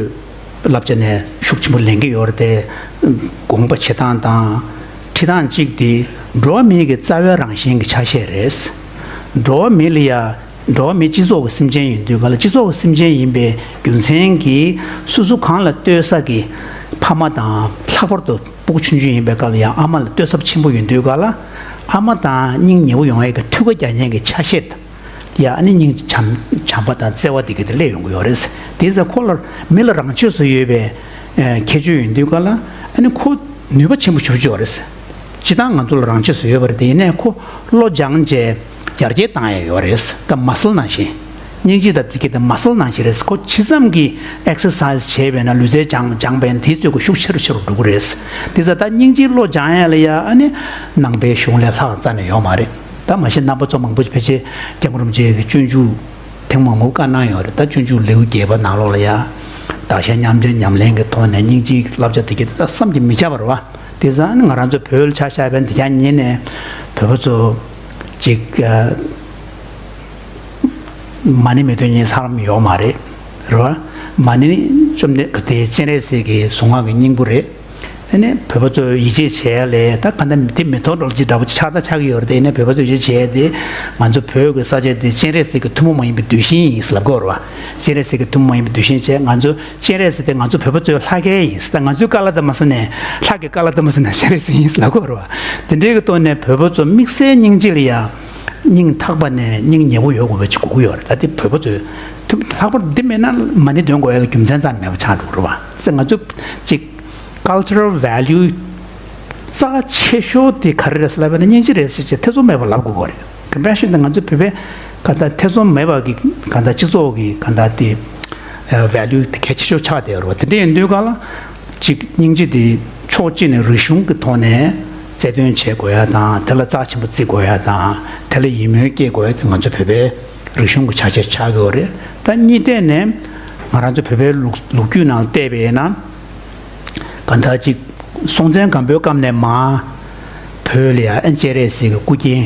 བསླབ་བྱ་ནས་ཤུགས་ཆེན་པོ་ལེན་གྱི་ཡོད་རེད་དེ། དགོངས་པ་བཞེས་སྟངས་དང་ཁྲིད་སྟངས་གཅིག་དེ་འགྲོ་བ་མིའི་གི་རྩ་བའི་རང་བཞིན་གྱི་ཆ་ཤས་རེད། འགྲོ་བ་མི་ལ་ཡ། འགྲོ་བ་མི་སྤྱི་ཚོགས་ཀྱི་སེམས་ཅན་ཡིན་དུས་ག་ལ་སྤྱི་ཚོགས་ཀྱི་སེམས་ཅན་ཡིན་པའི་རྒྱུ་མཚན་གྱིས་སོ་སོ་གང་ལ་ལྟོས་ས་གི་ཕ་མ་དང་ལྷག་པར་དུ་སྤུ་གུ་ཆུང་ཆུང་ཡིན་པའི་སྐབས་ལ་ཡང་ཨ་མ་ལ་ལྟོས་ས་ཆེན་པོ་ཡིན་དུས་ག་ལ་ཨ་མ་དང་སྙིང་ཉེ་བོ་ཡོང་ཡས་ཀྱི་ཐུགས་ཁ་རྒྱག་མཁན་གྱི་ཆ་ཤས་ཡ་ཨ་ནི་སྙིང་བྱམས་བྱམས་པ་དང་བརྩེ་བ་དེ་ག་དེ་སླེབས་ཡོང་གི་ཡོད་རེད། དེ་ཚེ་ཁོ་ལ་མི་ལ་རང་ཆས་སུ་ཡོད་པའི་ཁྱད་ཆོས་ཡིན་དུས་ག་ལ་ཨ་ནི་ཁོ་ནུས་པ་ཆེན་པོ་ཞེ་པོ་ཅིག་ཡོད་རེད། སྤྱིར་བཏང་ང་ཚོ་ལ་རང་ཆས་སུ་ཡོད་པ་རེད་དེ། ཡིན་ནའི་ཁོ་བློ་སྦྱངས་བྱས་ཡར་རྒྱས་བཏང་ཡ་ཡོད་རེད། ད་མ་སལ་ནང་བཞིན། སྙིང་རྗེ་དང་དེ་གི་ད་མ་སལ་ནང་བཞིན་རེད། ཁོ་ཇི་ཙམ་གྱིས་ཨེག་སར་སའི་ཛི་བྱས་པས་ན། ལུས་རྩལ་སྦྱངས་སྦྱངས་པས་ན། དེའི་ཚོད་ཀྱི་ཤུགས་ཆེ་རུ་ཆེ་རུ་འགྲོ་གི་རེད། དེ་ཙང་ད་སྙིང་རྗེའི་བློ་སྦྱང་ཡ་ལ་ཡ་ཨ་ནི་ནང་པའི་གཞུང་ལས་ལྷག་རྩ་ནས་ཡོད་མ་རེད། ད་མ་གཞི་རྣམ་པ་ཚོ་མང་པོ་ཕལ་ཆེར་སྐྱབས་མགོན་རིན་པོ་ཆེ་གི་སྤྱོད་འཇུག་ཐེངས་མང་པོ་བཀའ་གནང་ཡོད་རེད། ད་སྤྱོད་འཇུག་ལེའུ་བརྒྱད་པ་ནང་ལོགས་ལ་ཡ། བདག་གཞན་མཉམ་བརྗེ་ཉམས་ལེན་གྱི་ཐོག་ནས་སྙིང་རྗེའི་བསླབ་བྱ་དེ་གྱད་ད་བསམ་གྱིས་མི་ཁྱབ་པ་རེད་བ། དེ་ཙང་ང་རང་ཚོ་བོད་ལ་ཆ་བཞག་པ་ཡིན་ན། འདི་ཅག་ཉིད་ནས་བོད་པ་ཚོ་ཅིག་ཨ། མ་ཎི་མེད་དུས་ཉིན་ས་ལམ་ཡོད་མ་རེད། རེད་བ། མ་ཎི་ནི་བཅོམ་ལྡན་དེ་སྤྱན་རས་གཟིགས་ཀྱི་གཟུངས་སྔགས་ཀྱི་སྙིང་པོ་རེད། ཨ་ནི་བོད་པ་ཚོ་ཡིད་ཆེས་བྱེད་ཡ་ལས་ད་ག་འདྲ་དེ་མི་ཐོག་འགྲོ་ཅིག་འདྲ་པོ་ཆགས་ད་ཆགས་ཀྱི་ཡོད་རེད་དེ། ཨ་ནི་བོད་པ་ཚོ་ཡིད་ཆེས་བྱེད་ཡ་དེ་ང་ཚོ་བོད་ཀྱི་ས་ཆ་དེ་སྤྱན་རས་གཟིགས་ཀྱི་ཐུན་མོང་མ་ཡིན་པའི་གདུལ་ཞིང་ཡིན་ཟེར་ལབ་ཀྱི་ཡོད་རེད་བ། སྤྱན་རས་གཟིགས་ཀྱི་ཐུན་མོང་མ་ཡིན་པའི་གདུལ་ཞིང་བྱས། ང་ཚོ་སྤྱན་རས་གཟིགས་དེ་ང་ཚོ་བོད་པ་ཚོའི་ལྷ་སྐལ་ཡིན་ཟེར། ད་ང་ཚོའི་བཀའ་སློབ་དང་མ་སོང་ནས་ལྷ་གི་བཀའ་སློབ་དང་མ་སོང་ནས་སྤྱན་རས་གཟིགས་ཡིན་ཟེར་ལབ་ཀྱི་ཡོད་རེད་བ། དེ་འདྲའི་གི་ཐོག་ནས་བོད་པ་ཚོ་དམིགས་བསལ་སྙིང་རྗེ་ལ་ཡ་སྙིང་ཐག་པ་ནས་སྙིང་ཉེ་བོ་ཡོད་དགོས་པ་ཅིག་དགོས་ཀྱི་ཡོད་རེད། ད་དེ་བོད་པ་ཚོའི་ཐུན་ལྷག་པར་དུ་འདི་མེད་ན་མ་ཎི་འདོན་དགོས་ཡ་གི་རྒྱུ་མཚན་རྩ་ནས་མེད་པ་ཆགས་འགྲོ་གི་རེད་བ། ཟེར་ང་ཚོ་ཅིག་Cultural value རྩ་ཆེ་ཤོས་དེ་ག་རེ་རེད་ཟེར་ལབ་པ་ན་སྙིང་རྗེ་རེད་ཟེར་བྱས་ཐེ་ཚོམ་མེད་པར་ལབ་དགོས་ཀྱི་རེད། Compassion དེ་ང་ཚོ་བོད་པའི་ག་ད་ཐེ་ཚོམ་མེད་པ་གི་ག་ད་སྤྱི་ཚོགས་ཀྱི་ག་ད་དེ་value དེ་གལ་ཆེ་ཤོས་ཆགས་བསྡད་ཡོད་རེད་བ། དེ་འདྲ་ཡིན་དུས་ག་ལ་ཅིག་སྙིང་རྗེ་དེ་ཕྱོགས་གཅིག་ནས་རིག་གཞུང་གི་ཐོག་ནས་རྩལ་འདོན་བྱེད་དགོས་ཡ་དང་། དེ་ལ་རྩ་ཆེན་པོ་བརྩི་དགོས་ཡ་དང་། དེ་ལ་ཡིད་སྨོན་སྐྱེ་དགོས་ཡ་དེ་ང་ཚོ་བོད་པའི་རིག་གཞུང་གི་ཆ་ཤས་ཆགས་ཀྱི་ཡོད་རེད། ད་གཉིས་ཐད་ནས་ང་རང་ཚོ་བོད་པའི་ལུགས་ལོ་རྒྱུས་ནང་བལྟས་པས་ན། གང་ལྟར་ཅིག་སྲོང་བཙན་སྒམ་པོའི་སྐབས་ནས་མར་བོད་ལ་ཡ་ཨ་ནི་སྤྱན་རས་གཟིགས་ཀྱི་སྐུ་རྒྱན་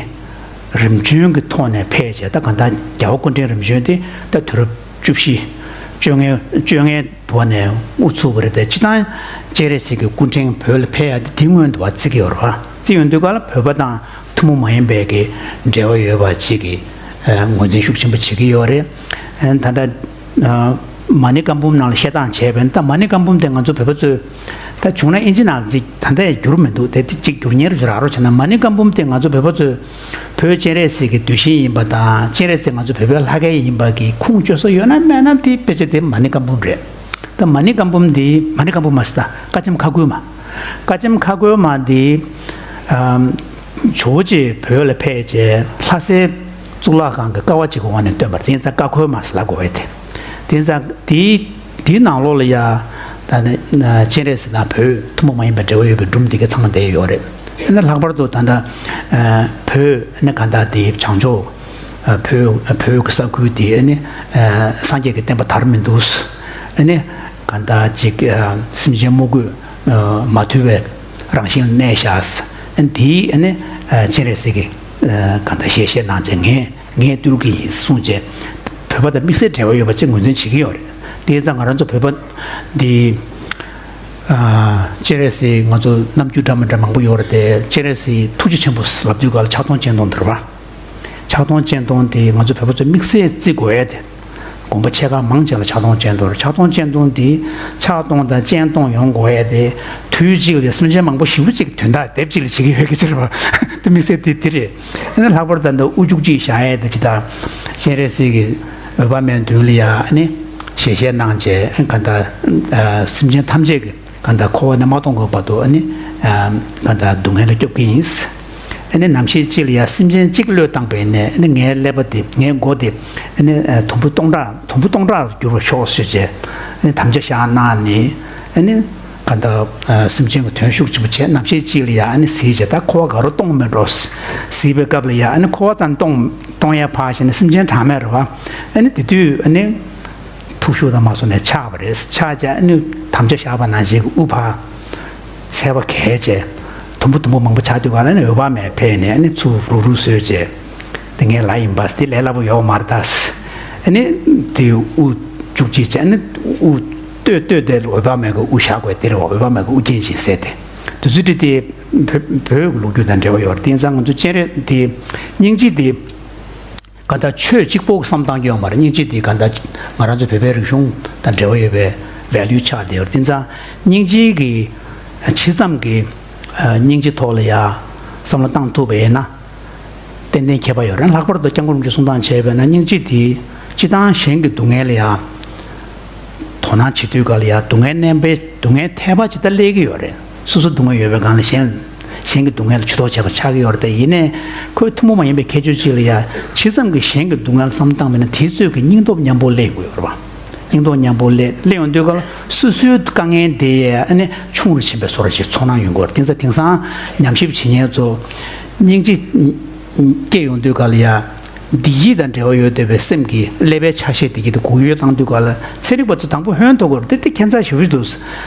རིམ་བྱོན་གྱི་ཐོག་ནས་ཕེབས་བྱས། ད་གང་ལྟར་རྒྱལ་བ་སྐུ་ཕྲེང་རིམ་བྱོན་དེ་ད་དུས་རབས་བཅུ་བཞི། བཅོ་ལྔའི་བཅོ་ལྔའི་དུས་བ་ནས་དབུ་ཚུགས་པ་རེད་དེ། སྤྱིར་བཏང་སྤྱན་རས་གཟིགས་ཀྱི་སྐུ་ཕྲེང་བོད་ལ་ཕེབས་ཡ་དེ་དེ་སྔོན་དུ་བ་བརྩི་གི་ཡོད་རེད་བ། བརྩི་ཡོང་དུས་ག་ལ་བོད་པ་དང་ཐུན་མོང་མ་ཡིན་པའི་གི་འབྲེལ་བ་ཡོད་པ་ཅིག་གི་ངོས་འཛིན་ཤུགས་ཆེན་པོ་བྱེད་ཀྱི་ཡོད་རེད། ད་ལྟ་མ་ཎི་བཀའ་འབུམ་ནང་ལ་བཤད་སྟངས་བྱས་པས་ན། ད་མ་ཎི་བཀའ་འབུམ་དེ་ང་ཚོ་བོད་པ་ཚོས། ད་བྱུང་ན་ཨིན་ཇི་ནང་ཅིག་ད་ལྟ་ཡང་བསྒྱུར་མི་འདུག་དེ་དེ་ཅིག་བསྒྱུར་ཉེར་བསྒྱུར་རོགས་བྱས་ན། མ་ཎི་བཀའ་འབུམ་དེ་ང་ཚོ་བོད་པ་ཚོས་བོད་སྤྱན་རས་གཟིགས་ཀྱི་གདུལ་ཞིང་ཡིན་པ་དང་། སྤྱན་རས་གཟིགས་ང་ཚོ་བོད་པའི་ལྷ་སྐལ་ཡིན་པ་གི་ཁུངས་བཅོལ་ས་ཡོད་ན་མེད་ན། དེ་དཔེ་ཆ་དེ་མ་ཎི་བཀའ་འབུམ་རེད། ད་མ་ཎི་བཀའ་འབུམ་འདི། མ་ཎི་བཀའ་འབུམ་མ་ཟད་ད་བཀའ་ཆེམས་ཁ་བསྒོས་མ། བཀའ་ཆེམས་ཁ་བསྒོས་མ་འདི་ཨམ། ཇོ་བོ་རྗེ་བོད་ལ་ཕེབས་རྗེས་ལྷ་སའི་གཙུག་ལག་ཁང་གི་ཀ་བ་གཅིག་གི་འོག་ནས་བཏོན་པ་རེད། དེ་ཡིན་ཙང་ཀ་ཁོལ་མ་ཟེར་ལབ་དགོས་པ་རེད་དེ། དེ་ཡིན་ཙང་དེའི་དེའི་ནང་ལོགས་ལ་ཡ་ད་ནི་སྤྱན་རས་གཟིགས་དང་བོད་ཐུན་མོང་མ་ཡིན་པའི་འབྲེལ་བ་ཡོད་པའི་སྒྲུང་འདི་ག་ཚང་མ་བསྡད་ཡོད་རེད། ཨ་ནི་ལྷག་པར་དུ་ད་ལྟ་བོད་ནི་ག་ད་དེ་བྱང་ཕྱོགས་བོད་བོད་ཀྱི་ས་ཁུལ་དེ་ཨ་ནི་སངས་རྒྱས་ཀྱི་བསྟན་པ་དར་མི་འདུག་ཨ་ནི་ག་ད་ཅིག་སེམས་ཅན་དམུ་རྒོད་མ་ཐུལ་བའི་རང་བཞིན་ལ་གནས་བཞག་ཨ་ནི་དེའི་ཨ་ནི་སྤྱན་རས་གཟིགས་ཀྱི་ག་ད་ཞལ་བཞེས་གནང་བྱས། ངས་ངས་བཏུལ་གྱི་ཡིན་གསུངས་བྱས། བོད་པ་དང་དམིགས་བསལ་འབྲེལ་བ་ཡོད་པ་ཅིག་ངོས་འཛིན་བྱེད་ཀྱི་ཡོད་རེད། དེ་ཡིན་ཙང་ང་རང་ཚོ་བོད་པ་འདི་ཨ། སྤྱན་རས་གཟིགས་ང་ཚོ་རྣམ་འགྱུར་འདྲ་མི་འདྲ་མང་པོ་ཡོད་རེད་དེ། སྤྱན་རས་གཟིགས་ཐུགས་རྗེ་ཆེན་པོ་ལབ་དུས་ག་ལ་ཕྱག་སྟོང་སྤྱན་སྟོང་འདི་རེད་བ། ཕྱག་སྟོང་སྤྱན་སྟོང་དེ་ང་ཚོ་བོད་པ་ཚོ་དམིགས་བསལ་བརྩི་དགོས་ཡ་དེ། དགོན་པ་ཆེ་ཁག་མང་ཆེ་ལ་ཕྱག་སྟོང་སྤྱན་སྟོང་རེད། ཕྱག་སྟོང་སྤྱན་སྟོང་འདི་ཕྱག་སྟོང་དང་སྤྱན་སྟོང་ཡོང་དགོས་ཡ་དེ། དུས་གཅིག་ལ་སེམས་ཅན་མང་པོ་ཞེ་པོ་ཅིག་དོན་དག་དེབ་གཅིག་ལ་བྱེད་ཀྱི་ཡོད་ཀྱི་ཕྱིར་བ། དེ་དམིགས་བསལ་དེ་དེ་རེད། ཨ་ནི་ལྷག་པར་དུ་ད་དབུ་བཅུ་གཅིག་བཞག་ཡས་དེ་ཇི་ལྟར་སྤྱན་རས་གཟིགས་ཀྱི་འོད་དཔག་མེད་མདུན་ལ་ཡ་ཨ་ནི་ཞལ་བཞེས་གནང་བྱས། གང་ལྟར་སེམས་ཅན་ཐམས་ཅད་ཀྱི་གང་ལྟར་འཁོར་བ་ནས་མ་སྟོངས་གི་བར་དུ་ཨ་ནི་གང་ལྟར་སྡུག་བསྔལ་ལས་སྐྱོབ་ཀྱི་ཡིན། ཨ་ནི་ནམ་ཞིག་ཅིག་ལ་ཡ་སེམས་ཅན་གཅིག་བློས་བཏང་པས་ནས་ཨ་ནི་ངའི་ཀླད་པ་དེ། ངའི་མགོ་དེ་ཨ་ནི་དུམ་བུ་སྟོང་ཕྲག་དུམ་བུ་སྟོང་ཕྲག་ལ་འགྱུར་བར་ཤོག་ཟེར་བྱས་ཨ་ནི་དམ་བཅའ་བཞག་གནང་ནས། ཨ་ནི་ག་ད་སེམས་ཅན་གྱི་དོན་ཤུགས་ཆེན་པོ་བྱས། ནམ་ཞིག་ཅིག་ལ་ཡ་ཨ་ནི་གཟིགས་བྱས། ད་འཁོར་བ་ག་རུ་སྟོངས་མི་འགྲོ་གཟིགས་པའི་སྐབས་ལ་ཡ་ཨ་ནི་འཁོར་བ་ཙམ་སྟོངས་སྟོངས་ཡ་ཕར་བཞག་ནས་སེམས་ཅན་གྲངས་མེད་རེད་བ། ཨ་ནི་དེ་དུས་ཨ་ནི་ཐུགས་ཤུགས་དང་མ་སོང་ནས་ཆགས་པ་རེད། ཆགས་བྱས་ཨ་ནི་དམ་བཅའ་བཞག་པ་ནང་བཞིན་གྱི་དབུ་ཕར་ཚལ་པ་གས་བྱས། དུམ་བུ་དུམ་བུ་མང་པོ་ཆགས་དུས་ག་ལ་ནི་འོད་དཔག་མེད་ཕེབས་ནས་ཨ་ནི་ཚུར་རུག་རུག་བཟོས་བྱས། དེ་ངའི་ལ་ཡིན་པ་དེ་ལས་སླ་པོ་ཡོད་མ་རེད་ད། ཨ་ནི་དེ་དབུ་བཅུ་གཅིག་བྱས། ཨ་ནི་དབུ་སྟོད་སྟོད་དེ་འོད་དཔག་མེད་ཀྱི་དབུ་བཞག་དགོས་དེ་རེད་བ། འོད་དཔག་མེད་ཀྱི་དབུ་རྒྱན་ཅིག་གསལ་ཏེ། དེ་ཚོ་དེ་དེ་བོད་བོད་ཀྱི་ལོ་རྒྱུས་དང་འབྲེལ་བ་ཡོད་རེད། དེང་སང་ང་ཚོ་སྤྱན་རས་དེ་སྙིང་རྗེ་དེ་ག་ད་ཆོས་གཅིག་པོ་བསམ་བཏང་རྒྱུ་ཡོད་མ་རེད། སྙིང་རྗེ་དེ་ག་ད་ང་རང་ཚོ་བོད་པའི་རིག་གཞུང་དང་འབྲེལ་བ་ཡོད་པའི་ཝེ་ལུ་ཆགས་བསྡད་ཡོད་རེད། དེང་སང་སྙིང་རྗེ་གི་ཇི་ཙམ་གྱི་སྙིང་རྗེ་ཐོག་ལ་ཡ་བསམ་བློ་བཏང་ཐུབ་པ་ཡིན་ན། ཏན་ཏན་ཁྱད་པར་ཡོད་རེད། ལྷག་པར་དུ་སྐྱབས་མགོན་རིན་པོ་ཆེ་གསུང་སྟངས་བྱས་པས་ན། སྙིང་རྗེ་དེ་སྤྱིར་བཏང་གཞན་གྱི་སྡུག་བསྔལ་ལ་ཡ་དོ་སྣང་བྱེད་དུས་ག་ལ་ཡ་སྡུག་བསྔལ་མནན་པའི་སྡུག་བསྔལ་ཐེབས་པ་ཇི་ལྟར་སླེབས་ཀྱི་ཡོད་རེད། སོ་སོ་སྡུག་བསྔལ་ཡོད་པའི་སྒང་ལ་གཞན་ གཞན་གྱི་སྡུག་བསྔལ་ལ་ཇུས་གཏོགས་བྱས་པ་ཆགས་ཀྱི་ཡོད་རེད། དེ་ཡིན་ནའི་ཁོའི་ཐུན་མོང་མ་ཡིན་པའི་ཁྱད་ཆོས་གཅིག་ལ་ཡ། ཇི་ཙམ་གྱིས་གཞན་གྱི་སྡུག་བསྔལ་བསམ་བློ་བཏང་བ་ཡིན་ན་དེའི་ཚོད་ཀྱིས་སྙིང་སྟོབས་མཉམ་པོ་སླེབས་ཡོང་གི་ཡོད་རེད་པ། སྙིང་སྟོབས་མཉམ་པོ་སླེབས་སླེབས་ཡོང་དུས་སྐབས་ལ་སོ་སོའི་དཀའ་ངལ་དེ་ཡ་ཨ་ནི་ཆུང་རུ་ཕྱིན་པའི་བཟོ་འདྲ་ཞིག་ཚོར་སྣང་ཡོང་གི་ཡོད་རེད། དེ་ཚོ་དེང་སང་ཉམས་ཞིབ་བྱེད་མཁན་ཚོ་སྙིང་རྗེ་སྐྱེ་ཡོང་དུས་སྐབས་ལ་ཡ། བདེ་སྐྱིད་དང་འབྲེལ་བ་ཡོད་བསྡད་པའི་སེམས་ཀྱི་ཀླད་པའི་ཆ་ཤས་དེ་གྱད་དུ་འགུག་ཡོད་བཏང་དུས་སྐབས་ལ་ཚན་རིག་པ་ཚོ་དང་པོ་ཧོན་ཐོར་གྱི་ཡོད་རེད། དེ་དེ་ཁྱད་མཚར་ཞེ་པོ་ཞིག་འདུག་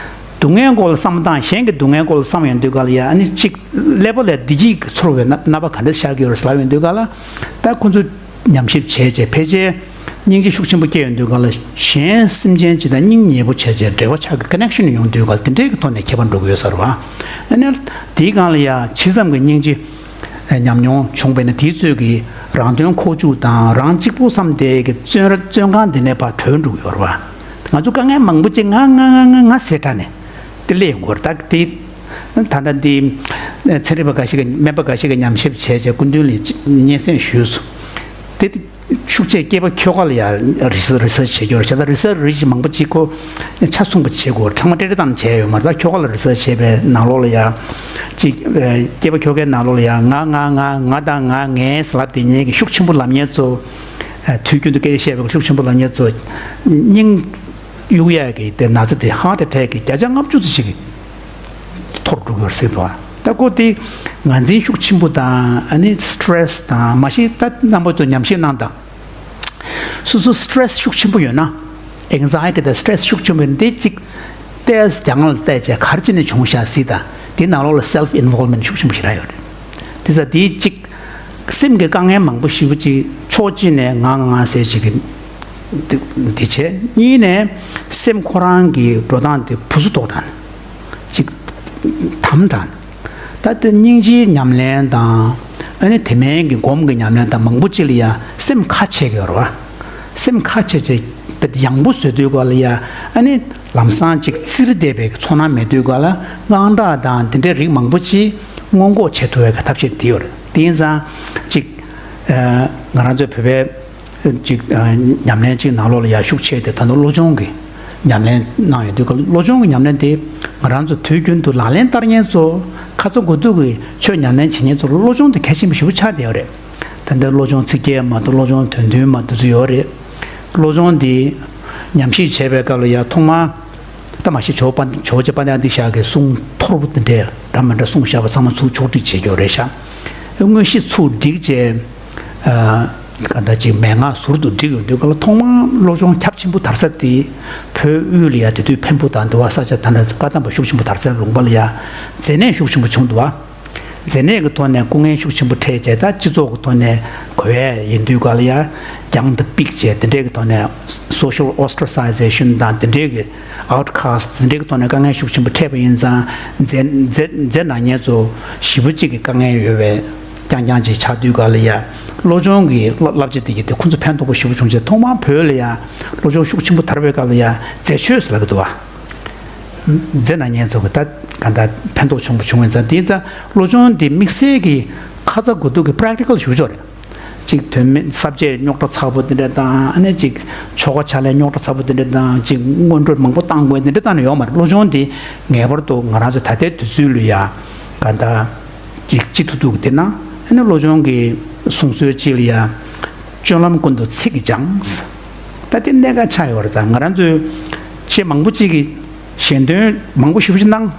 སྡུག་བསྔལ་སྐོར་ལ་བསམ་བློ་བཏང་། གཞན་གྱི་སྡུག་བསྔལ་སྐོར་ལ་བསམ་ཡོང་དུས་སྐབས་ལ་ཡ་ཨ་ནི་གཅིག་ཀླད་པ་ལ་བདེ་སྐྱིད་ཀྱི་ཚོར་བའི་རྣམ་རྣམ་པ་ག་འདྲ་ཤར་གྱི་ཡོད་རེད་ཟེར་ལབ་ཡོང་དུས་སྐབས་ལ། ད་ཁོ་ཚོ་ཉམས་ཞིབ་བྱས་རྗེས་ཕལ་ཆེར་སྙིང་རྗེ་ཤུགས་ཆེན་པོ་སྐྱེ་ཡོང་དུས་སྐབས་ལ་གཞན་སེམས་ཅན་གཅིག་དང་སྙིང་ཉེ་པོ་བྱས་རྗེས་འབྲེལ་བ་ཆགས་ཀྱི་ཀ་ནེག་ཤན་ཡོང་དུས་སྐབས་ལ་དེ་འདྲའི་གི་ཐོག་ནས་ཁྱད་པར་འགྲོ་གི་ཡོད་ས་རེད་པ། ཨ་ནི་དེའི་སྒང་ལ་ཡ་ཇི་ཙམ་གྱི་སྙིང་རྗེ་ཉམས་མྱོང་བྱུང་བས་ན་དེའི་ཚོད་ཀྱིས་རང་དོན་ཁོག་བཅུག་དང་རང་གཅིག་པུ་བསམ་དེ་གི་བཙོན་ར་བཙོན་ཁང་འདི་ནས་ཕར་གྲོལ་འགྲོ་གི་ཡོད་རེད་པ། ང་ཚོ་དཀའ་ངལ་མང་པོ་ཅིག་ང་ང་ང་ང་ང་ཟེར་དྲགས་ནས་དེ་སླེབས་ཡོང་གི་ཡོད་རེད། ད་དེ་ད་ལྟ་འདི་ཚན་རིག་པ་འགའ་ཞིག་གིས་སྨན་པ་འགའ་ཞིག་གིས་ཉམས་ཞིབ་བྱས་རྗེས་སྐུ་མདུན་ལ་སྙན་སེང་ཞུས་སོང་། དེ་དེ་ཤུགས་ཆེ་སྐྱེས་པ་ཁྱོ་ག་ལ་ཡང་རི་སར་རི་སར་བྱེད་ཀྱི་ཡོད་རེད། བྱས་ཙང་རི་སར་རི་སར་མང་པོ་ཅིག་ཁོ་ཆ་མཚུངས་པ་བྱེད་དགོས། ཚང་མ་ཏྲེ་ཏྲེ་བཏང་བྱས་ཡོད་མ་རེད། ད་ཁྱོ་ག་ལ་རི་སར་བྱེད་པའི་ནང་ལོགས་ལ་ཡང་ཅིག་སྐྱེས་པ་ཁྱོ་གའི་ནང་ལོགས་ལ་ཡང་ང་ང་ང་ང་དང་ང་ངའི་ཟེར་ལབ་དེ་ཉིད་ཀྱི་ཤུགས་ཆེན་པོ་ལབ་མཁན་ཚོ། དུས་རྒྱུན་དུ་སྐད་ཆ་བཤད་པའི་ཤུགས་ཆེན་པོ་ལབ་མཁན་ཚོ་སྙིང་གཡུག་ཡས་ཀྱི་དེ་ན་ཚ་དེ་ཧར་ཊི་ཨེ་ཊེག་གི་བརྒྱ་ཆ་ལྔ་བཅུ་ཙམ་ཞིག་གི་ཐོར་འགྲོ་གི་ཡོད་རེད་ཟེར་འདུག་ཨ། ད་ཁོ་དེ་ངར་འཛིན་ཤུགས་ཆེན་པོ་དང་ཨ་ནི་སི་ཊེ་རེ་སི་དང་མ་གཞི་ད་རྣམ་པ་ཚོ་ཉམས་ཞིབ་གནང་དང་། སོ་སོ་སི་ཊེ་རེ་སི་ཤུགས་ཆེན་པོ་ཡོད་ན། ཨེང་ཛའི་ཊི་དང་སི་ཊེ་རེ་སི་ཤུགས་ཆེན་པོ་ཡོད་ན་དེ་གཅིག་ཏོག་ཙམ་རྒྱང་ལ་བལྟས་བྱས་ག་རེ་བྱས་ནས་བྱུང་ཤག་ཟེར་དང་དེའི་ནང་ལོགས་ལ་སེལ་ཕི་ཨིན་ཝོལ་མེན་ཊི་ཤུགས་ཆེན་པོ་ཞེ་དྲག་ཡོད་རེད། དེ་ཙང་དེའི་གཅིག་སེམས་ཀྱི་དཀའ་ངལ་མང་པོ་ཞེ་པོ་ཅིག་ཕྱོགས་གཅིག་ནས་ངང་ངང་ཟེར་ཅིག་གི་འདི་འདི་བྱས། གཉིས་ནས་སེམས་ཁོ་རང་གི་འགྲོ་སྟངས་དེ་བུ་ཚུ་ཐོག་དང་ཅིག་དམ་དྲགས། ད་ལྟ་སྙིང་རྗེའི་ཉམས་ལེན་དང་ཨ་ནི་དེ་མིན་གྱི་སྒོམ་གྱི་ཉམས་ལེན་དང་མང་པོ་ཅིག་ལ་ཡ་སེམས་ཁ་ཕྱེ་གི་ཡོད་རེད་བ། སེམས་ཁ་ཕྱེ་བྱས་ཡང་པོ་བཟོས་དུས་སྐབས་ལ་ཡ་ཨ་ནི་ལམ་སང་ཅིག་བཙིར་བསྡད་པའི་ཚོར་སྣང་མེད་དུས་སྐབས་ལ་དངངས་སྐྲག་དང་དེ་འདྲའི་རིགས་མང་པོ་ཅིག་སྔོན་འགོག་བྱེད་ཐུབ་པའི་ཐབས་ཤེས་དེ་ཡོད་རེད། དེ་ཡིན་ཙང་ཅིག་ཨ་ང་རང་ཚོའི་བོད་པའི་ཅིག་ཨ་ཉམས་ལེན་ཅིག་ནང་ལོགས་ལ་ཡ་ཤུགས་ཆེ་དེ་ད་དུང་བློ་སྦྱོང་གི་ཉམས་ལེན་གནང་ཡོང་དུས་སྐབས་བློ་སྦྱོང་གི་ཉམས་ལེན་དེ་ང་རང་ཚོ་དུས་རྒྱུན་དུ་ལག་ལེན་བསྟར་མཁན་ཚོ་ཁ་ཚ་དགོས་གཏུགས་ཀྱི་ཆོས་ཉམས་ལེན་བྱེད་མཁན་ཚོ་ལ་བློ་སྦྱོང་དེ་གལ་ཆེན་པོ་ཞེ་པོ་ཆགས་བསྡད་ཡོད་རེད། ད་ལྟ་བློ་སྦྱོང་ཚིག་བརྒྱད་མ་གཏོགས་བློ་སྦྱོང་དོན་བདུན་མ་གཏོགས་ཚོ་ཡོད་རེད། བློ་སྦྱོང་འདི་ཉམས་ཞིབ་བྱས་པའི་སྐབས་ལ་ཡ་ཐོག་མར་ད་མ་གཞི་ཇོ་བོ་ཇོ་བོ་རྗེ་དཔལ་ལྡན་ཨ་ཏི་ཤ་གི་གསུང་མཐོ་པོ་འདི་འདྲས་འདྲ་མི་འདྲ་གསུངས་བཞག་པ་ཚང་མ་ཚུར་ཕྱོགས་སྒྲིག་བྱེད་རྒྱུ་རེད་ཤག་དངོས་གཞི་ཚུར་སྒྲིག་བྱས། ཨ་ག་འདྲ་ཅིག་མན་ངག་ཟུར་དུ་སྒྲིག་ཡོང་དུས་སྐབས་ལ་ཐོག་མར་བློ་སྦྱོང་ཁྱབ་ཆེན་པོ་དར་ས་དེ་བོད་དབུས་ལ་ཡ་དེ་དུས་འཕན་པོ་དང་འདུལ་བ་ས་སྐྱ་ད་ནི་བཀའ་གདམས་པ་ཤུགས་ཆེན་པོ་དར་སའི་ལུང་པ་ལ་ཡ་མཛེ་ནད་ཤུགས་ཆེན་པོ་བྱུང་འདུག་བ། མཛེ་ནད་ཀྱི་ཐོག་ནས་སྐུ་ངལ་ཤུགས་ཆེན་པོ་འཕྲད་བྱས། ད་སྤྱི་ཚོགས་ཀྱི་ཐོག་ནས་གོ་ཡས་ཡིན་དུས་སྐབས་ལ་ཡ་རྒྱང་དུ་ཕིགས་བྱས། དེ་འདྲའི་གི་ཐོག་ནས་social ostracization དང་དེ་འདྲའི་གི་outcast དེ་འདྲའི་གི་ཐོག་ནས་དཀའ་ངལ་ཤུགས་ཆེན་པོ་འཕྲད་པ་ཡིན་ཙང་མཛེ་མཛེ་མཛེ་ན་མཁན་ཚོ་ཞེ་པོ་ཅིག་གི་དཀའ་ངལ་ཡོད་པའི་རྐྱང་རྐྱང་ཅིག་ཆགས་དུས་སྐབས་ལ་ཡ་བློ་སྦྱོང་གི་བསླབ་བྱ་དེ་གི་དེ་ཁོ་ཚོ་ཕན་ཐོགས་པོ་ཞེ་པོ་བྱུང་བྱས། ཐོག་མར་བོད་ལ་ཡ་བློ་སྦྱོང་ཤུགས་ཆེན་པོ་དར་བའི་སྐབས་ལ་ཡ་མཛེ་ཆོས་ཟེར་ལབ་ཀྱི་འདུག་བ། མཛེ་ན་མཁན་ཚོ་གི་ད་ག་འདྲ་ཕན་ཐོགས་བྱུང་བ་བྱུང་བ་ཡིན་ཙང་དེ་ཙང་བློ་སྦྱོང་དེ་དམིགས་བསལ་གྱི་ཁ་ཚ་དགོས་གཏུགས་ཀྱི་practical ཞེ་པོ་ཅིག་རེད། གཅིག་དོན་མེད་ས་བཅད་རྙོག་དྲ་ཚ་པོ་དེ་འདྲ་དང་། ཨ་ནི་གཅིག་ཆོ་ག་ཕྱག་ལེན་རྙོག་དྲ་ཚ་པོ་དེ་འདྲ་དང་། གཅིག་སྔོན་འགྲོ་མང་པོ་བཏང་དགོས་དེ་འདྲ་རྩ་ནས་ཡོད་མ་རེད། བློ་སྦྱོང་དེ་ངེས་པར་དུ་ང་རང་ཚོ་ད་ལྟའི་དུས་ཚོད་ལ་ཡ་ག་འདྲ་གཅིག་སྤྱི་ཐུབ་ཐུབ་ཀྱི་དེ་ན། ཨ་ནི་བློ་སྦྱོང་གི་གསུང་སྲོལ་གཅིག་ལ་ཡ་སྤྱོད་ལམ་ཀུན་ཏུ་ཚིག་གིས་སྦྱངས། ད་དེ་གནད་འགག་ཆགས་ཡོད་རེད། ད་ང་རང་ཚོའི་ཆེས་མང་པོ་གཅིག་གིས་ཞལ་འདོན་མང་པོ་ཞེ་པོ་ཅིག་གནང་།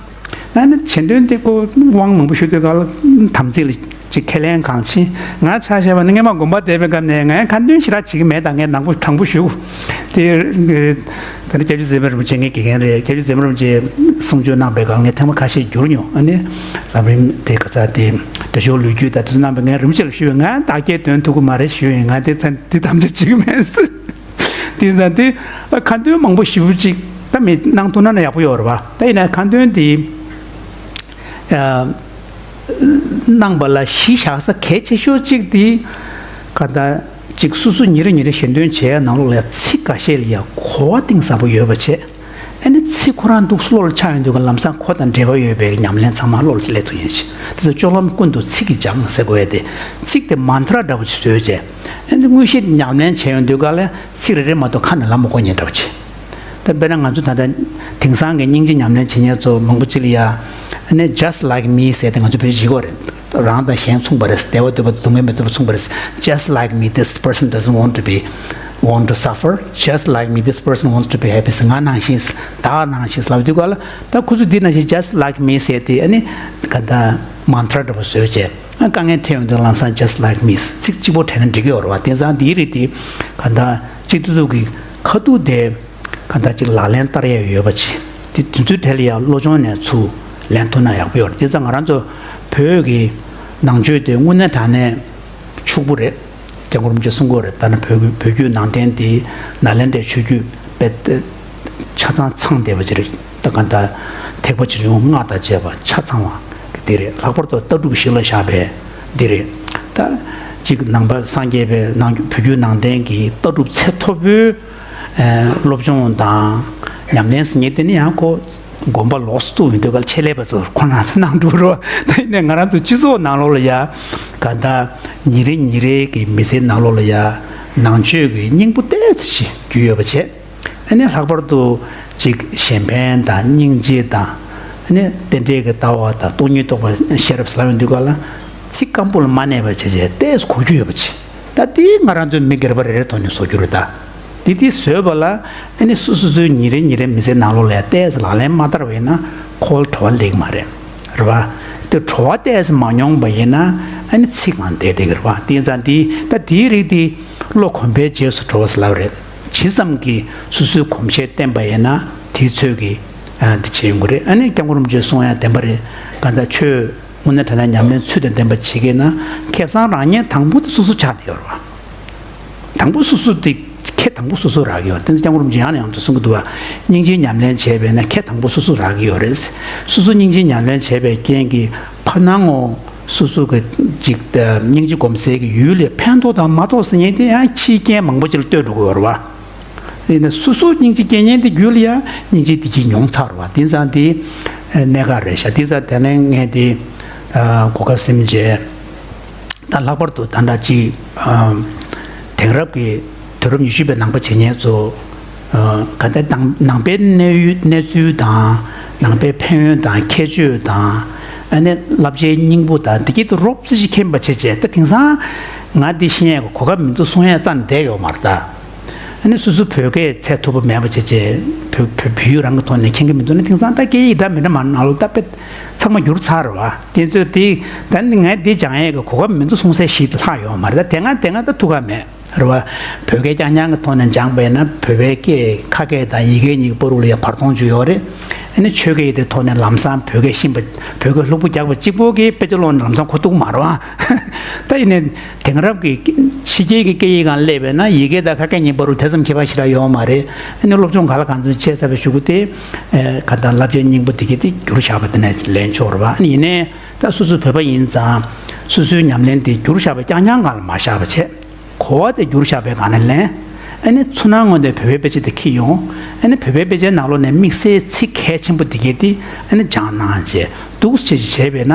ཨ་ནི་ཞལ་འདོན་དེ་ཁོ་དབང་མང་པོ་ཞུ་དུས་སྐབས་ལ་དམ་ཚིག་ལ་ཅིག་ཁས་ལེན་གང་ཕྱིན། ང་ཆ་བཞག་པ་ནི་སྔས་མ་དགོན་པ་བསྡད་པའི་སྐབས་ནས་ངས་ཁ་འདོན་ཞེ་དྲག་བྱེད་ཀྱི་མེད། ད་ངས་ནང་པོ་དྲང་པོ་ཞུ། དེ་ད་ནི་སྐྱབས་རྗེ་ཟེར་བའི་རིན་པོ་ཆེ་ངའི་དགེ་རྒན་རེད། སྐྱབས་རྗེ་ཟེར་བའི་རིན་པོ་ཆེ་གསུང་ཆོས་གནང་པའི་སྐབས་ངས་ཐེངས་མ་ཁ་ཤས་བསྒྱུར་མྱོང་། ཨ་ནི་ལམ་རིམ་དེ་ག་ས་དེ་བདེ་མཆོག་ལོ་རྒྱུས་དང་དེ་ཚོ་གནང་པའི་ངས་རིན་པོ་ཆེ་ལ་ཞུས་པས། ང་བདག་སྐྱེལ་འདོན་ཐུབ་ཀྱི་མ་རེད་ཞུས་ཡིན། ང་དེ་ཚ་དེ་དམ་བཅའ་བྱེད་ཀྱི་མེད་ཟེར། དེ་ཙང་དེ་ཁ་འདོན་མང་པོ་ཞེ་པོ་ཅིག་ད་མི་གནང་ཐུབ་ན་ན་ཡག་པོ་ཡོད་རེད་བ། ད་ཡིན་ན་ཁ་འདོན་དེ་ཨ་གནང་པ་ལ་གཞི་བཞག་ས་གལ་ཆེ་ཤོས་གཅིག་དེ་ག་ད་ཅིག་སོ་སོ་ཉིན་རེ་ཉིན་རེ་ཞལ་འདོན་བྱས་ནང་ལོགས་ལ་ཚིག་འགའ་ཤས་ལ་ཡ་གོ་བ་གཏིང་ཟབ་པོ་ཡོད་པ་བྱས། ཨ་ནི་ཚིག་ཁོ་རང་འདུག་བློ་ལ་འཆར་ཡོང་དུས་ཀ་ལམ་སང་ཁོ་དང་འབྲེལ་བ་ཡོད་པའི་ཉམས་ལེན་ཚང་མ་བློ་ལ་སླེབས་ཐུབ་ཡིན་ཞིང་། དེ་ཚོ་སྤྱོད་ལམ་ཀུན་ཏུ་ཚིག་གིས་སྦྱངས་ཟེར་དགོས་ཡ་དེ། ཚིག་དེ་མན་ཏྲ་འདྲ་པོ་ཅིག་བཟོས་བྱས། ཨ་ནི་དངོས་གཞི་ཉམས་ལེན་བྱས་ཡོང་དུས་ཀ་ལ་ཚིག་རེ་རེ་མ་གཏོགས་ཁ་ནས་ལབ་མ་དགོས་མཁན་འདྲ་པོ་ཅིག་ད་དཔེར་ན་ང་ཚོ་ད་ལྟ་དེང་སང་གི་སྙིང་རྗེ་ཉམས་ལེན་བྱེད་མཁན་ཚོ་མང་པོ་ཅིག་ལ་ཡ། ཨ་ནི་just like me ཟེར་ཏེ་ང་ཚོ་བོད་ཡིག་བྱེད་ཀྱི་ཡོད་རེད། རང་དང་གཞན་མཚུངས་པ་རེད། བདེ་བ་འདོད་པ་དང་སྡུག་བསྔལ་མི་འདོད་པ་མཚུངས་པ་རེད། Just like me, this person doesn't want to be, want to suffer. Just like me, this person wants to be happy. ང་ནང་བཞིན། བདག་ནང་བཞིན་ལབ་དུས་ག་ལ། ད་ཁོ་ཚོ་འདི་ནང་བཞིན་just like me ཟེར་ཏེ། ཨ་ནི་ག་ད་mantra འདྲ་པོ་བཟོས་བྱས། ཨ་དཀའ་ངལ་འཕྲད་ཡོང་དུས་ལམ་སང་just like me ཚིག་གཅིག་པོ་དྲན་ན་འགྲིག་གི་ཡོད་རེད་བ། དེང་སང་འདིའི་རིགས་དེ་ག་ད་གཅིག་ཏུ་ཏུ་གི་ཁ་ཐུག་དེ། གང་ལྟར་ཅིག་ལག་ལེན་བསྟར་ཡས་ཡོད་པ་ཅིག་དེ་དེ་ཚོའི་གྲས་ལ་ཡང་བློ་སྦྱོང་ནས་ཚུར་ལེན་ཐུབ་ན་ཡག་པོ་ཡོད་རེད། དེ་ཙང་ང་རང་ཚོ་བོད་ཀྱི་ནང་ཆོས་དེ་དངོས་གནས་དྲང་གནས་ཕྱུག་པོ་རེད། སྐྱབས་མགོན་རིན་པོ་ཆེས་གསུང་གི་ཡོད་རེད། ད་ནི་བོད་ཀྱི་བོད་བརྒྱུད་ནང་བསྟན་དེ་ནཱ་ལེནྡྲའི་ཆོས་བརྒྱུད་དཔེ་ཆ་ཚང་ཚང་བསྡད་པ་ཅིག་རེད། ད་གང་ལྟར་ཐེག་པ་ཆེ་ཆུང་སྔགས་དང་བཅས་པ་ཆ་ཚང་བ་དེ་རེད། ལྷག་པར་དུ་ལྟ་གྲུབ་གཞི་ལ་བཞག་པའི་འདི་རེད། ད་ཅིག་ནང་པ་སངས་རྒྱས་པའི་ནང་བོད་བརྒྱུད་ནང་བསྟན་གྱི་ལྟ་གྲུབ་ཚད་མཐོ་པོའི་ཨ་སློབ་སྦྱོང་དང་ཉམས་ལེན་ཟེར་མཁན་དེ་ནི་ཡང་ཁོ་དགོན་པ་ལོགས་སུ་བཙུགས་ཡོང་དུས་ག་ལ་ཆེད་ལས་པ་ཚོ་ཁོ་རང་ཚོ་གནང་འགྲོ་རོགས། ད་ཡིན་ནའི་ང་རང་ཚོ་སྤྱི་ཚོགས་ནང་ལོགས་ལ་ཡ་ག་ད་ཉིན་རེ་ཉིན་རེ་གི་མི་ཚེའི་ནང་ལོགས་ལ་ཡ་ནང་ཆོས་ཀྱི་སྙིང་པོ་ཏོག་ཙམ་ཞིག་རྒྱུས་ཡོད་པ་བྱས། ཨ་ནི་ལྷག་པར་དུ་ཅིག་གཞན་ཕན་དང་སྙིང་རྗེ་དང་། ཨ་ནི་རྟེན་འབྲེལ་གྱི་ལྟ་བ་དང་སྟོང་ཉིད་རྟོགས་པ་ཤེས་རབ་ཟེར་ཡོང་དུས་ག་ལ་ཚིག་སྐམ་པོ་ལ་མ་གནས་པ་བྱས་བྱས་ཏོག་ཙམ་གོ་རྒྱུ་ཡོད་པ་བྱས། ད་དེ་ང་རང་ཚོའི་མི་སྒེར་པ་རེ་རེ་ཐོག་ནས་བཟོ་རྒྱུ་རེད་ད། དེ་དེ་བཟོས་པ་ལ་ཨ་ནི་སོ་སོ་སོའི་ཉིན་རེ་ཉིན་རེ་མི་ཚེའི་ནང་ལོགས་ལ་ཏོག་ཙམ་ལག་ལེན་མ་བསྟར་བ་ཡིན་ན་ཁོ་བོ་བྲོ་བ་ལེགས་མ་རེད། རེད་བ། དེ་བྲོ་བ་ཏོག་ཙམ་མ་མྱོང་པ་ཡིན་ན་ཨ་ནི་ཚིག་ངང་བསྡད་བསྡད་ཀྱི་རེད་བ། དེ་ཡིན་ཙང་དེ་ད་དེའི་རིགས་དེ་བློ་གོམས་པའི་རྗེས་སུ་འགྲོ་བ་ཟེར་ལབ་རེད། ཇི་ཙམ་གྱིས་སོ་སོའི་གོམས་གཤིས་བརྟན་པ་ཡིན་ན་དེའི་ཚོད་ཀྱིས་ཨ་འདི་བྱེད་ཡོང་གི་རེད། ཨ་ནི་སྐྱབས་མགོན་རིན་པོ་ཆེས་གསུང་ཡ་བདེན་པ་རེད། གང་ལྟར་ཆོས་དངོས་གནས་དྲང་གནས་ཉམས་ལེན་ཚུལ་དང་ལྡན་པ་བྱེད་ཀྱི་ན་ཁེ་བཟང་རག་མཁན་དང་པོ་དེ་སོ་སོ་ཆགས་བསྡད་ཡོད་རེད་བ། དང་པོ་སོ་སོ་དེ་ཁེ་དང་པོ་སོ་སོ་རག་གི་ཡོད་རེད། དེ་ཚོ་སྐྱབས་མགོན་རིན་པོ་ཆེས་ཡང་ནས་ཡང་དུ་གསུང་གི་འདུག་བ། སྙིང་རྗེ་ཉམས་ལེན་བྱས་པས་ན་ཁེ་དང་པོ་སོ་སོ་རག་གི་ཡོད་རེད། སོ་སོ་སྙིང་རྗེ་ཉམས་ལེན་བྱས་པའི་རྐྱེན་གྱིས་ཕར་སྣང་ངོ་། སོ་སོ་གི་ཅིག་སྙིང་རྗེ་སྒོམ་སའི་གི་ཡུལ་ལ་ཕན་ཐོགས་དང་མ་ཐོགས་ཟེར་མཁན་དེ་ཡང་ཕྱིའི་རྐྱེན་མང་པོ་ཅིག་ལ་ལྟོས་འགྲོ་གི་ཡོད་རེད་བ། ཡིན་ན་སོ་སོ་སྙིང་རྗེ་སྐྱེ་མཁན་དེ་རྒྱུད་ལ་ཡང་སྙིང་རྗེ་དེ་གྱིས་མྱོང་ཚར་བ། དེང་སང་དེ་གནད་འགག་རེད་ཤག་དེང་སང་དེ་ནས་ངས་དེ་གོ་སྐབས་ཟིན་རྗེས་ད་ལྷག་པར་དུ་ད་ལྟ་ཅིག་དེང་རབས་ཀྱི་དུས་རབས་ཉི་ཤུ་པའི་ནང་པ་བྱེད་མཁན་ཚོ་ག་ད་དང་ནང་པའི་གནས་ཡུལ་གནས་ཚུལ་དང་ནང་པའི་ཕན་ཡོན་དང་ཁྱད་ཆོས་དང་ཨ་ནི་བསླབ་བྱའི་སྙིང་པོ་དང་དེ་གྱད་དུ་རོབ་ཙམ་ཞིག་མཁྱེན་པ་བྱས་རྗེས་ད་དེང་སང་ང་འདི་ཤེས་ཡས་གོ་སྐབས་མི་འདུག་གསུང་ཡས་རྩ་ནས་བསྡད་ཡོད་མ་རེད་ད། ཨ་ནི་སོ་སོ་བོད་སྐད་ཚད་མཐོ་པོ་མེད་པ་བྱས་རྗེས་བོད་བོད་བོད་ཡིག་རང་གི་ཐོག་ནས་མཁྱེན་གྱི་མི་འདུག་ན་དེང་སང་ད་སྐད་ཡིག་འདྲ་མི་འདྲ་མ་ནང་ལོགས་ད་དཔེ་ཚང་མ་འགྱུར་ཚར་བ། དེ་ཚོ་དེ་ད་ནི་ངས་འདི་སྦྱང་ཡས་ཀྱི་གོ་སྐབས་མི་འདུག་གསུང་སའི་གཞི་དེ་ལྷག་ཡོད་མ་རེད་ད། དེ་སྔ་དེ་སྔ་ད་ཐུག་ག་མེད་རེད་བ། བོད་སྐད་རྐྱང་རྐྱང་གི་ཐོག་ནས་སྦྱངས་པས་ན་བོད་པའི་སྐད་ཁ་སྐད་དང་ཡི་གེ་གཉིས་ཀྱི་བར་དུ་ལ་ཡང་བར་སྟོང་ཅིག་ཡོད་རེད། ཨ་ནི་ཆོས་སྐད་ཡིག་དེ་ཐོག་ནས་ལམ་སང་བོད་སྐད་ཤེས་པ་བོད་སྐད་ལྷུག་པོ་རྒྱག་པ་གཅིག་པོ་གིས་དཔེ་ཆ་ཀློག་ནས་ལམ་སང་གོ་ཐུབ་མ་རེད་བ། ད་ཡིན་ནའི་དེང་རབས་ཀྱི་ཕྱི་རྒྱལ་གྱི་སྐད་ཡིག་སྒང་སླེབས་པས་ན་ཡི་གེ་དང་ཁ་སྐད་གཉིས་བར་དུ་དེ་ཙམ་ཁྱད་པར་ཞེ་དྲག་ཡོད་མ་རེད། ཨ་ནི་སློབ་སྦྱོང་ག་ལ་གང་འཚམ་བྱས་ཚར་བའི་གཞུག་གུ་དེ་ཨེ་ག་ད་བསླབ་བྱའི་སྙིང་པོ་དེ་གྱད་དེ་བསྒྱུར་བཞག་པ་དེ་ནས་ལེན་ཆོག་རེད་བ། ཨ་ནི་ཡིན་ནའི་ད་སོ་སོ་བོད་པ་ཡིན་ཙང་སོ་སོའི་ཉམས་ལེན་དེ་བསྒྱུར་བཞག་པའི་རྐྱང་རྐྱང་སྒང་ལ་མ་བཞག་པ་བྱས། གོ་བ་དེ་བསྒྱུར་བཞག་པའི་སྒང་ནས་ལེན། ཨ་ནི་ཚུར་སྣང་ངོས་ནས་བོད་པའི་དཔེ་ཆ་དེ་འཁྱེར་ཡོང་། ཨ་ནི་བོད་པའི་དཔེ་ཆའི་ནང་ལོགས་ནས་དམིགས་བསལ་ཚིག་གལ་ཆེན་པོ་དེ་གྱད་དེ་ཨ་ནི་སྦྱངས་གནང་བྱས་འདུག་སེ་བྱས་བྱས་པས་ན།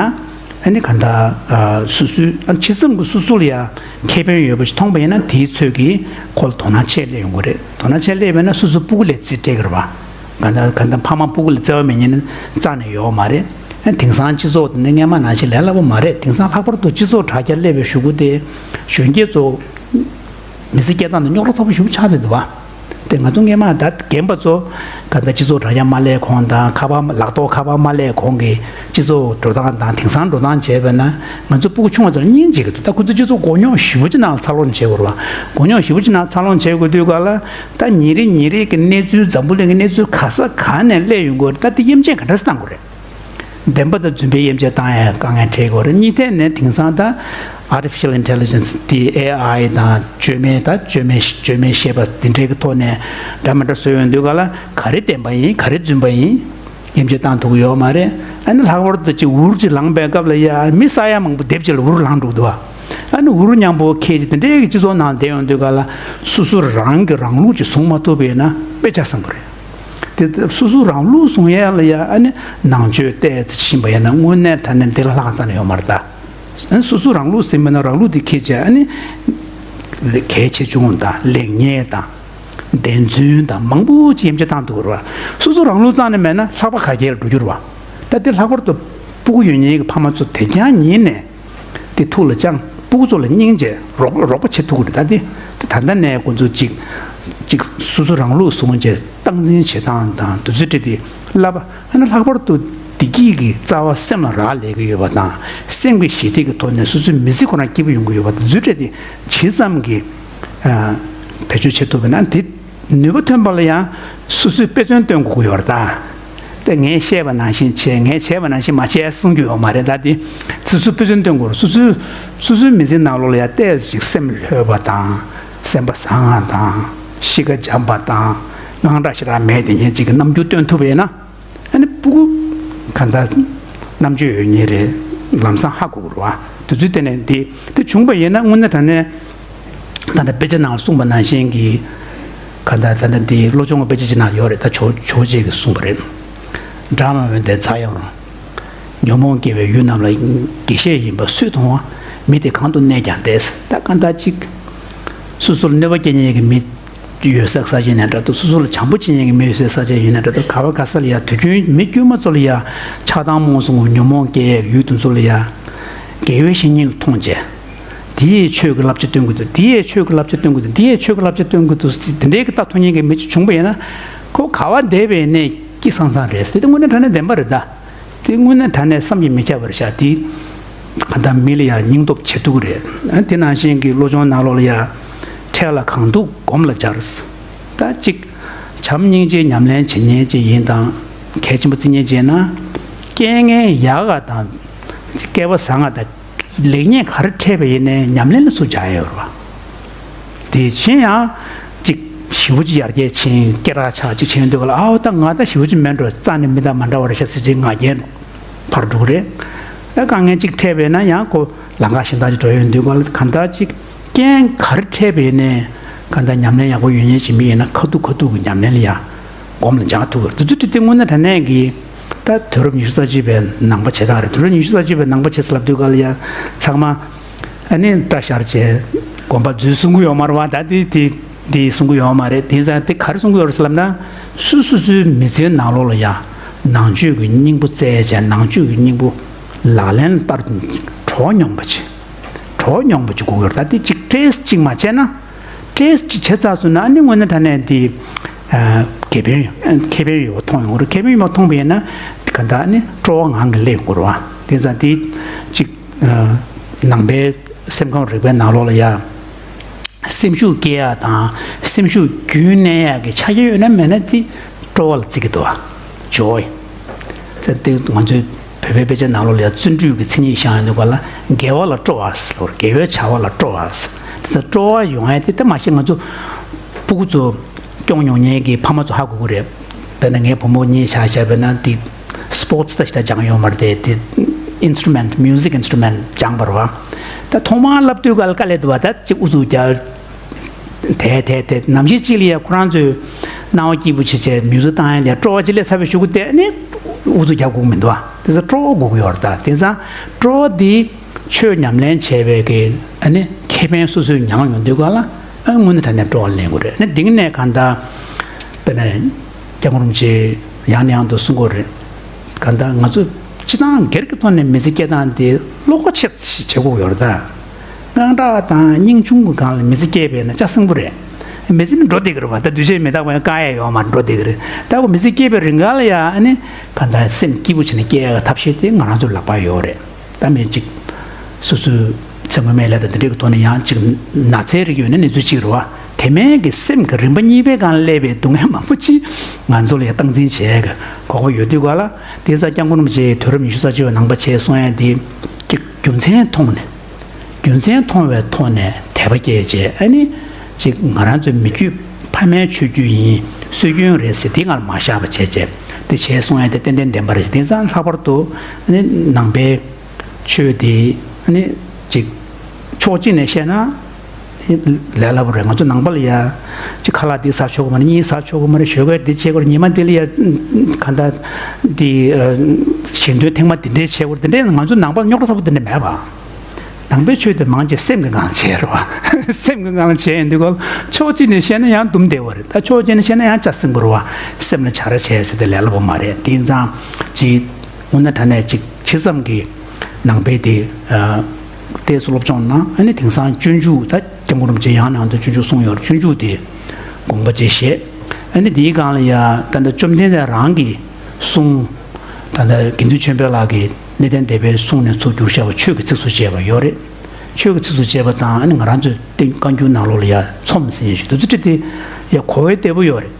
ཨ་ནི་ག་ད་ཨ་སོ་སོའི་ཨ་ཇི་ཙམ་གྱིས་སོ་སོ་ལ་ཡང་ཁེ་ཕན་ཡོད་པ་ཞིག་མཐོང་པ་ཡིན་ན་དེའི་ཚོད་ཀྱིས་ཁོ་ལ་དོ་སྣང་ཆེ་སླེབས་ཡོང་གི་རེད། དོ་སྣང་ཆེ་སླེབས་པས་ན་སོ་སོ་སྤུ་གུ་ལས་རྩིས་སྤྲད་ཀྱི་རེད་བ། ག་ད་ག་ད་ཕ་མ་སྤུ་གུ་ལ་བརྩེ་བ་མེད་མཁན་ནི་རྩ་ནས་ཡོད་མ་རེད། ཨ་དེང་སང་སྤྱི་ཚོགས་དེ་ནི་སྔན་མ་ནང་བཞིན་ལས་སླ་པོ་མ་རེད། དེང་སང་ལྷག་པར་དུ་སྤྱི་ཚོགས་དྲ་རྒྱ་སླེབས་པའི་གཞུག་གུ་དེ་གཞོན་སྐྱེས་ཚོ་མི་ཚེ་སྐྱེལ་སྟངས་དེ་རྙོག་དྲ་ཚ་པོ་ཞེ་པོ་ཆགས་བསྡད་འདུག་བ། དེ་ང་ཚོ་སྔན་མ་ད་རྒན་པ་ཚོ་ག་ད་སྤྱི་ཚོགས་དྲ་རྒྱ་མ་སླེབས་གོང་དང་ཁ་པར་ལག་ཐོག་ཁ་པར་མ་སླེབས་གོང་གི་སྤྱི་ཚོགས་འགྲོ་སྟངས་དང་དེང་སང་འགྲོ་སྟངས་བྱས་པས་ན་ང་ཚོ་སྤུ་གུ་ཆུང་བ་ཚོ་ལ་སྙིང་རྗེ་གི་འདུག་ད་ཁོ་ཚོ་སྤྱི་ཚོགས་མགོ་རྙོག་ཞེ་པོ་ཅིག་ནང་ལ་འཚར་ལོངས་བྱེད་དགོས་རེད་བ། མགོ་རྙོག་ཞེ་པོ་ཅིག་ནང་འཚར་ལོངས་བྱེད་དགོས་དུས་ག་ལ་ད་ཉིན་རེ་ཉིན་རེ་གི་གནས་ཚུལ་འཛམ་བུ་གླིང་གི་གནས་ཚུལ་ག་ས་ག་ནས་སླེབས་ཡོང་གི་ཡོད་རེད། ད་དེ་དབྱེ་འབྱེད་ག་འདྲ་སེ་བཏང་དགོས་རེད། བདེན་པ་དང་རྫུན་པའི་དབྱེ་འབྱེད་བཏང་ཡ་དཀའ་ངལ་འཕྲད་ཀྱི་ཡོད་རེད། གཉིས་ཐད་ནས་དེང་སང་ད་artificial intelligence དེ་ཨེ་ཨའི་དང་བཅོས་མའི་ད་བཅོས་མའི་བཅོས་མའི་ཤེས་པ་དེ་འདྲའི་གི་ཐོག་ནས་འདྲ་མི་འདྲ་བཟོས་ཡོང་དུས་ག་ལ་ག་རེ་བདེན་པ་ཡིན་ག་རེ་རྫུན་པ་ཡིན་དབྱེ་འབྱེད་བཏང་ཐུབ་ཀྱི་ཡོད་མ་རེད། ཨ་ནི་ལྷག་པར་དུ་ཅིག་འུར་ཅིག་ལངས་པའི་སྐབས་ལ་ཡ་མི་ས་ཡ་མང་པོ་སྡེབ་ཅིག་ལ་འུར་ལངས་འགྲོ་གི་འདུག་བ། ཨ་ནི་འུར་མཉམ་པོ་ཁྱེར་ཅིག་དེ་འདྲའི་གི་སྤྱི་ཚོགས་ནང་བསྡད་ཡོང་དུས་ག་ལ་སོ་སོ་རང་གི་རང་ལུགས་ཅིག་བཟུང་མ་ཐུབ་པ་ཡིན་ན་དཔེ་ཆ་བཟང་པོ་རེད། དེ་སོ་སོ་རང་ལུགས་བཟུང་ཡ་ལ་ཡ་ཨ་ནི་ནང་ཆོས་ཏོག་ཙམ་ཕྱིན་པ་ཡིན་ན་དངོས་གནས་དྲང་གནས་འདི་ལ་ལྷག་ཙམ་ཡོད་མ་རེད་ད། ཨ་ནི་སོ་སོ་རང་ལུགས་ཟིན་པ་ན་རང་ལུགས་དེ་ཁྱེར་བྱས་ཨ་ནི་གལ་ཆེ་ཆུང་དང་ལེགས་ཉེས་དང་ བདེན་རྫུན་དང་མང་པོ་ཅིག་དབྱེ་འབྱེད་བཏང་འདུག་ར། སོ་སོ་རང་ལུགས་རྩ་ནས་མེད་ན་ལྷག་པ་ག་གེ་ལ་འགྲོ་རྒྱུ་རེད་བ། ད་དེ་ལྷག་པར་དུ་སྤུ་གུ་ཡོད་མཁན་གྱི་ཕ་མ་ཚོ་དེ་རྐྱང་ཉིད་ནས་དེ་ཐུགས་ལ་བཅངས། སྤུ་གུ་ཚོ་ལ་སྙིང་རྗེ་རོགས་རོགས་པ་བྱེད་ཐུབ་ཀྱི་རེད། ད་དེ་དེ་ད་ལྟ་ནས་ཁོང་ཚོ་ཅིག་ཅིག་སོ་སོ་རང་ལུགས་བཟུང་བྱས་སྟངས་འཛིན་བྱེད་སྟངས་དང་དུས་ཚོད་སྤྲད་དེ་བསླབ་པ། ཨ་ནི་ལྷག་པར་དུ་བདེ་སྐྱིད་ཀྱི་རྩ་བ་སེམས་ལ་རག་ལས་ཀྱི་ཡོད་པ་དང་། སེམས་ཀྱི་ཞི་བདེ་གི་ཐོག་ནས་སོ་སོའི་མི་ཚེ་ཁོ་རང་སྐྱིད་པོ་ཡོང་གི་ཡོད་པ་དང་། དུས་ཚོད་སྤྲད་དེ་ཇི་ཙམ་གྱིས་ཨ་བེད་སྤྱོད་བྱེད་ཐུབ་པ་ན་དེ། ནུས་པ་ཐོན་པ་ལ་ཡང་སོ་སོས་དཔེ་མཚོན་སྟོན་དགོས་ཀྱི་ཡོད་རེད་ད། དེ་ངས་བཤད་པ་ནང་བཞིན་བྱས། ངས་བྱས་པ་ནང་བཞིན་མ་བྱས་གསུང་རྒྱུ་ཡོད་མ་རེད་ད། དེ་སོ་སོས་དཔེ་མཚོན་སྟོན་དགོས་རེད། སོ་སོའི་སོ་སོའི་མི་ཚེའི་ནང་ལོགས་ལ་ཡང་ཏོག་ཙམ་ཅིག་སེམས་ལྷོད་པ་དང་། སེམས་པ་བཟང་བ་དང་། གཤིས་ཀ་འཇམ་པ་དང་། དངངས་སྐྲག་ཞེ་དྲག་མེད་དེ་ཉིད་ཅིག་གི་རྣམ་འགྱུར་སྟོན་ཐུབ་པ་ཡིན་ན། ཨ་ནི་སྤུ་གུ་གང་ལྟར་རྣམ་དཔྱོད་ཡོད་མཁན་རེད། ལམ་སང་ཧ་གོ་གི་རེད་བ། དུས་ཚོད་དེ་ནས་འདི་དེ་བྱུང་བ་ཡིན་ན་དངོས་གནས་དྲང་གནས་ད་ལྟ་དཔེ་ཆ་ནང་ལ་གསུངས་པ་ནང་བཞིན་གྱི་གང་ལྟར་ད་ལྟ་འདི་བློ་སྦྱོང་གི་དཔེ་ཆ་ཅིག་ནང་ཡོད་རེད། ད་ཇོ་ཇོ་བོ་རྗེ་གིས་གསུངས་པ་རེད། སྦྲང་མ་འོན་ཏེ་འཛག་ཡང་རུང་། ཉོན་མོངས་སྐྱེ་བའི་ཡུལ་རྣམས་ལ། དགེ་བཤེས་ཡིན་པ་སུས་མཐོང་བ། མི་དེ་གང་དུ་གནས་ཀྱང་བདེ། ད་གང་ལྟར་ཅིག་སོ་སོ་ལ་གནོད་པ་སྐྱེལ་མཁན་གྱི་མི་ཡོད་ས་ས་ཆ་ཡིན་ན་འདྲ་འདུག་སོ་སོ་ལ་བྱམས་པོ་བྱེད་མཁན་གྱི་མི་ཡོད་ས་ས་ཆ་ཡིན་ན་འདྲ་འདུག་ག་བ་ག་ས་ལ་ཡ་དུས་རྒྱུན་མི་དཀྱུས་མ་ཚོ་ལ་ཡ་ཆགས་སྡང་རྨོངས་གསུམ་གྱི་ཉོན་མོངས་སྐྱེ་ཡས་ཡུལ་དེ་ཚོ་ལ་ཡ་དགེ་བའི་བཤེས་གཉེན་ལ་མཐོང་བྱས། དེ་ཡིས་ཆོས་ཀྱི་བསླབ་བྱ་སྟོན་གྱི་འདུག་དེ་ཡིས་ཆོས་ཀྱི་བསླབ་བྱ་སྟོན་གྱི་འདུག་དེ་ཡིས་ཆོས་ཀྱི་བསླབ་བྱ་སྟོན་གྱི་འདུག་དེ་འདྲའི་གི་ལྟ་ཐུབ་མཁན་གྱི་མི་ཅིག་བྱུང་བ་ཡིན་ན། ཁོ་ག་བ་བསྡད་པ་ཡིན་ནའི་སྐྱིད་སང་སང་རེད་ཟེར། དེ་དངོས་གནས་དྲང་གནས་བདེན་པ་རེད་ད། དེ་དངོས་གནས་དྲང་གནས་བསམ་གྱིས་མི་ཁྱབ་པ་རེད་ཤག་དེ་གང་ལྟར་མི་ལ་ཡང་སྙིང་སྟོབས་བྱེད་ཐུབ་ཀྱི་རེད། ཨ་དེ་ནང་བཞིན་གྱི་བློ་སྦྱོང་ནང་ལོགས་ལ་ཡ། འཕྲལ་ལ་གང་ཐུབ་སྒོམ་ལ་སྦྱར། ད་གཅིག་བྱམས་སྙིང་རྗེ་ཉམས་ལེན་བྱེད་མཁན་ཅིག་ཡིན་དང་། གལ་ཆེན་པོ་བརྩི་མཁན་ཅིག་ཡིན་ན། རྐྱེན་ངན་ཡག་ག་དང་། སྐལ་བ་བཟང་ང་དང་། ལེགས་ཉེས་ག་རེ་འཕྲད་པ་ཡིན་ནའི་ཉམས་ལེན་ལ་ཚུར་སྦྱར་ཡོད་རེད་བ། དེ་བཞིན་ཡང་ཅིག་ཞེ་པོ་ཅིག་ཡར་རྒྱས་ཕྱིན། སྐད་གྲགས་ཆགས་ཅིག་ཕྱིན་དུས་ག་ལ། ཨའོ་ད་ང་ད་ཞེ་པོ་ཅིག་མེད་འགྲོ། རྩ་ནས་མི་དང་མ་འདྲ་བ་རེད་ཤག་ཟེར་ཅིག་ང་རྒྱལ་འཕར་འགྲོ་གི་རེད། ཨ་དཀའ་ངལ་ཅིག་འཕྲད་པ་ཡིན་ན་ཡང་ཁོ་ལམ་ཁ་གཞན་དག་ཅིག་འགྲོ་ཡོང་དུས་ག་ལ། གང་ལྟར་ཅིག་རྐྱེན་ག་རེ་འཕྲད་པ་ཡིན་ནའི་གང་ལྟར་ཉམས་ལེན་ཡག་པོ་ཡོད་མཁན་ཅིག་མི་ཡིན་ན་ཁ་ཐུག་ཁ་ཐུག་གི་ཉམས་ལེན་ལ་ཡ་སྒོམ་ལ་སྦྱར་ཐུབ་ཀྱི་རེད། དེ་ཚོ་དེ་དངོས་གནས་དྲང་གནས་ཀྱི་ད་དུས་རབས་ཉི་ཤུ་རྩ་གཅིག་པའི་ནང་པ་བྱེད་སྟངས་རེད། དུས་རབས་ཉི་ཤུ་རྩ་གཅིག་པའི་ནང་པ་བྱེད་ཟེར་ལབ་དུས་ག་ལ་ཡ་ཚང་མ་ཨ་ནི་སྐྲ་བཞར་བྱས་དགོན་པ་འཛུལ་གསུང་གི་ཡོད་མ་རེད་བ། ད་དེ་དེ་དེ་གསུང་གི་ཡོད་མ་རེད། དེ་ཙང་དེ་ག་རེ་གསུང་གི་ཡོད་རེད་ཟེར་ལབ་ན། སུ་སུ་སུའི་མི་ཚེའི་ནང་ལོགས་ལ་ཡ་ནང་ཆོས་ཀྱི་སྙིང་པོ་བཙལ་བྱས། ནང་ཆོས་ཀྱི་སྙིང་པོ་ལག་ལེན་བསྟར། གྲོགས་སྙོམས་པ་བྱེད། གྲོགས་སྙོམས་པ་བྱེད་དགོས་ཀྱི་ཡོད་རེད། ད་དེ་གཅིག་ཊེ་སི་ཊི་གཅིག་མ་བྱས་ན། ཊེ་སི་ཊི་བྱས་ཚར་སོང་ན་ཨ་ནི་དངོས་གནས་དྲང་གནས་འདི་ཨ་ཁེ་ཕན་ཡོད། ཁེ་ཕན་ཡོད་པ་མཐོང་ཡོང་གི་རེད། ཁེ་ཕན་ཡོད་པ་མཐོང་པ་ཡིན་ན་ག་ད་ཨ་ནི་སྤྲོ་བ་ངང་གིས་སླེབས་ཡོང་གི་རེད་བ། དེ་ཙང་འདི་གཅིག་ཨ་ནང་པའི་སེམས་ཁམས་རིག་པའི་ནང་ལོགས་ལ་ཡ་སེམས་ཤུགས་སྐྱེ་ཡ་དང་སེམས་ཤུགས་རྒྱུན་གནས་ཡ་གི་ཆ་རྐྱེན་ཡོད་ན་མེད་ན་འདི་སྤྲོ་བ་ལ་བརྩི་གི་འདུག་བ། ཇོའི། ཙང་དེ་ང་ཚོའི་བོད་པའི་དཔེ་ཆ་ནང་ལོགས་ལ་ཡང་བརྩོན་འགྲུས་ཀྱི་མཚན་ཉིད་བཞག་ཡོད་འདུག་ག་ལ། དགེ་བ་ལ་སྤྲོ་བ་ཟེར་ལོ། དགེ་བའི་བྱ་བ་ལ་སྤྲོ་བ་ཟེར། དེ་ཚོ་སྤྲོ་བ་ཡོང་ཡ་དེ་ད་མ་གཞི་ང་ཚོ་སྤུ་གུ་ཚོ་སྐྱོང་མྱོང་མཁན་གྱི་ཕ་མ་ཚོ་ཧ་གོ་གི་རེད། དཔེར་ན་ངའི་བུ་མོ་གཉིས་ཆ་བཞག་པ་ན་དེ་སྤོར་ཊི་ཙམ་ཞིག་ད་སྦྱངས་ཡོད་མ་རེད་དེ། དེ་ཨིན་སི་ཊུ་མེན་ཊི། མིའུ་ཟིག་ཨིན་སི་ཊུ་མེན་ཊི་སྦྱངས་པ་རེད་བ། ད་ཐོག་མར་བསླབ་དུས་ག་ལ་དཀའ་ལས་འདུག་བ། ད་ཅིག་ཨུ་ཚུགས་རྒྱག་དེ་དེ་དེ་ནམ་ཞིག་ཅིག་ལ་ཡ་ཁོ་རང་ཚོས་སྣང་བ་སྐྱིད་པོ་བྱེད་བྱས་མིའུ་ཟིག་བཏང་ཡ་ལ་སྤྲོ་བ་ཅིག་སླེབས་ཚར་བའི་གཞུག་གུ་དེ་ནི་ཨུ་ཚུགས་རྒྱག་དགོས་ཀྱི་མི་འདུག་ཨ། དེ་ཚོ་སྤྲོ་བ་དགོས་ཀྱི་ཡོད་རེད། ད་དེ་ཚོ་སྤྲོ་བ་འདི་ཆོས་ཉམས་ལེན་བྱས་པའི་གི་ཨ་ནི་ཁེ་ཕན་སོ་སོས་མྱངས་ཡོང་དུས་ག་ལ་ཨ་དངོས་གནས་དྲང་གནས་སྤྲོ་བ་ལེན་དགོས་རེད། ཨ་ནི་འདི་ནས་གང་ལྟར་དཔེར་ན་སྐྱབས་མགོན་རིན་པོ་ཆེ་ཡང་ནས་ཡང་དུ་གསུང་གི་ཡོད་རེད། གང་ལྟར་ང་ཚོ་སྤྱི་བཏང་སྒེར་གྱི་ཐོག་ནས་མི་ཚེ་སྐྱེལ་སྟངས་དེ་བློ་ཁོག་ཆེ་ཞིག་བྱེད་དགོས་ཡོད་རེད་ད། དངངས་སྐྲག་དང་སྙིང་ཆུང་གི་སྒང་ལ་མི་ཚེ་སྐྱེལ་བས་ན་ཅག་སྲིང་པོ་རེད། མི་ཚེ་ནི་འགྲོ་བསྡད་ཀྱི་རེད་བ། ད་འདུས་བྱས་མི་རྟག་པ་ཡང་བཀག་ཡ་ཡོད་མ་རེད། འགྲོ་བསྡད་ཀྱི་རེད། ད་ཁོ་མི་ཚེ་སྐྱེལ་བའི་རིང་ག་ལ་ཡ་ཨ་ནི་གང་ལྟར་སེམས་སྐྱིད་པོ་བྱས་ནས་སྐྱེལ་ཡ་གི་ཐབས་ཤེས་དེ་ང་རང་ཚོའི་ལག་པར་ཡོད་རེད། ད་མི་གཅིག་སོ་སོའི་ཚེ་སྔོན་མའི་ལས་དང་དེ་འདྲའི་གི་ཐོག་ནས་ཡང་གཅིག་ན་ཚའི་རིགས་ཡོད་ན་ནི་ཚུལ་གཅིག་རེད་བ། དེ་མིན་གྱི་སེམས་ཀྱི་རིམ་པ་གཉིས་པའི་སྒང་སླེབས་པའི་སྡུག་བསྔལ་མང་པོ་ཅིག་ང་ཚོ་ལ་ཡང་སྟངས་འཛིན་བྱེད་ཀྱི་གོ་སྐབས་ཡོད་དུས་ག་ལ། དེ་ཚོ་སྐྱབས་མགོན་རིན་པོ་ཆེའི་དུས་རབས་ཉི་ཤུ་རྩ་གཅིག་པའི་ནང་པ་བྱས་གསུང་ཡ་དེ་གཅིག་རྒྱུ་མཚན་མཐོང་ནས། རྒྱུ་མཚན་མཐོང་བའི་ཐོག་ནས་དད་པ་སྐྱེས་བྱས་ཨ་ནི་ཅིག་ང་རང་ཚོའི་མི་རྒྱུད་ཕ་མའི་ཆོས་བརྒྱུད་ཡིན། སྲོལ་རྒྱུན་རེད་ཟེར་དེ་སྔར་མ་བཞག་པ་བྱས་བྱས་དེ་བྱས་གསུང་ཡ་དེ་ཏན་ཏན་བདེན་པ་རེད། དེང་སང་ལྷག་པར་དུ་ཨ་ནི་ནང་པའི་ཆོས་དེ་ཨ་ནི་ཅིག་ཕྱོགས་གཅིག་ནས་བཤད་ན་ལས་སླ་པོ་རེད། ང་ཚོ་ནང་པ་ལ་ཡ་ཅིག་ཁ་ལག་འདི་ཟ་ཆོག་གི་མ་རེད། གཉིས་ཟ་ཆོག་གི་མ་རེད། ཞོགས་ཀས་འདི་བྱེད་དགོས་རེད། ཉི་མ་འདི་ལ་ཡ་ག་འདྲ་འདི་ཞལ་འདོན་ཐེངས་མ་འདི་འདྲས་བྱེད་དགོས་རེད། འདི་འདྲས་ང་ཚོ་ནང་པ་ལ་རྙོག་དྲ་ཚ་པོ་འདི་འདྲས་མེད་པ། ནང་པའི་ཆོས་དེ་མང་ཆེ་སེམས་ཀྱི་སྒང་ལ་བྱས་རེད་བ། སེམས་ཀྱི་སྒང་ལ་བྱས་ཡིན་དུས་ཀོ། ཕྱོགས་གཅིག་ནས་བཤད་ན་ཡང་འདུམ་བདེ་བ་རེད། ད་ཕྱོགས་གཅིག་ནས་བཤད་ན་ཡང་ལྕགས་སྲིན་པོ་རེད་བ། སེམས་ལ་བྱ་ར་བྱས་ཟེར་དེ་ལས་སླ་པོ་མ་རེད། དེ་ཡིན་ཙང་ཅིག་དངོས་གནས་དྲང་གནས་ཅིག་ཇི་ཙམ་གྱི་ནང་པའི་དེ་ཨ་ཏོག་ཙམ་སློབ་སྦྱོང་གནང་། ཨ་ནི་དེང་སང་སྤྱོད་འཇུག་ད་སྐྱབས་མགོན་རིན་པོ་ཆེ་ཡང་ནང་དུ་སྤྱོད་འཇུག་གསུངས་ཡོད་རེད། སྤྱོད་འཇུག་དེ་དགོངས་པ་བཞེས་བྱས། ཨ་ནི་དེའི་སྒང་ལ་ཡ་ད་ལྟ་བཅོམ་ལྡན་འདས་རང་གི་གསུང་། ད་ལྟ་དགེ་འདུན་ཆོས་འཕེལ་ལགས་ཀྱིས་གནས་བརྟན་སྡེ་པའི་གསུང་ནས་ཚུར་བསྒྱུར་བཞག་པ་ཆོས་ཀྱི་ཚིགས་སུ་བཅད་པ་ཡོད་རེད། ཆོས་ཀྱི་ཚིགས་སུ་བཅད་པ་དང་ཨ་ནི་ང་རང་ཚོའི་བསྟན་བཀའ་འགྱུར་ནང་ལོགས་ལ་ཡ་ཚོམས་ཟིན་ཞིག་དུས་ཚོད་ཁྲིད་དེ་ཡ་གོ་བའི་བདེ་པོ་ཡོད་རེད།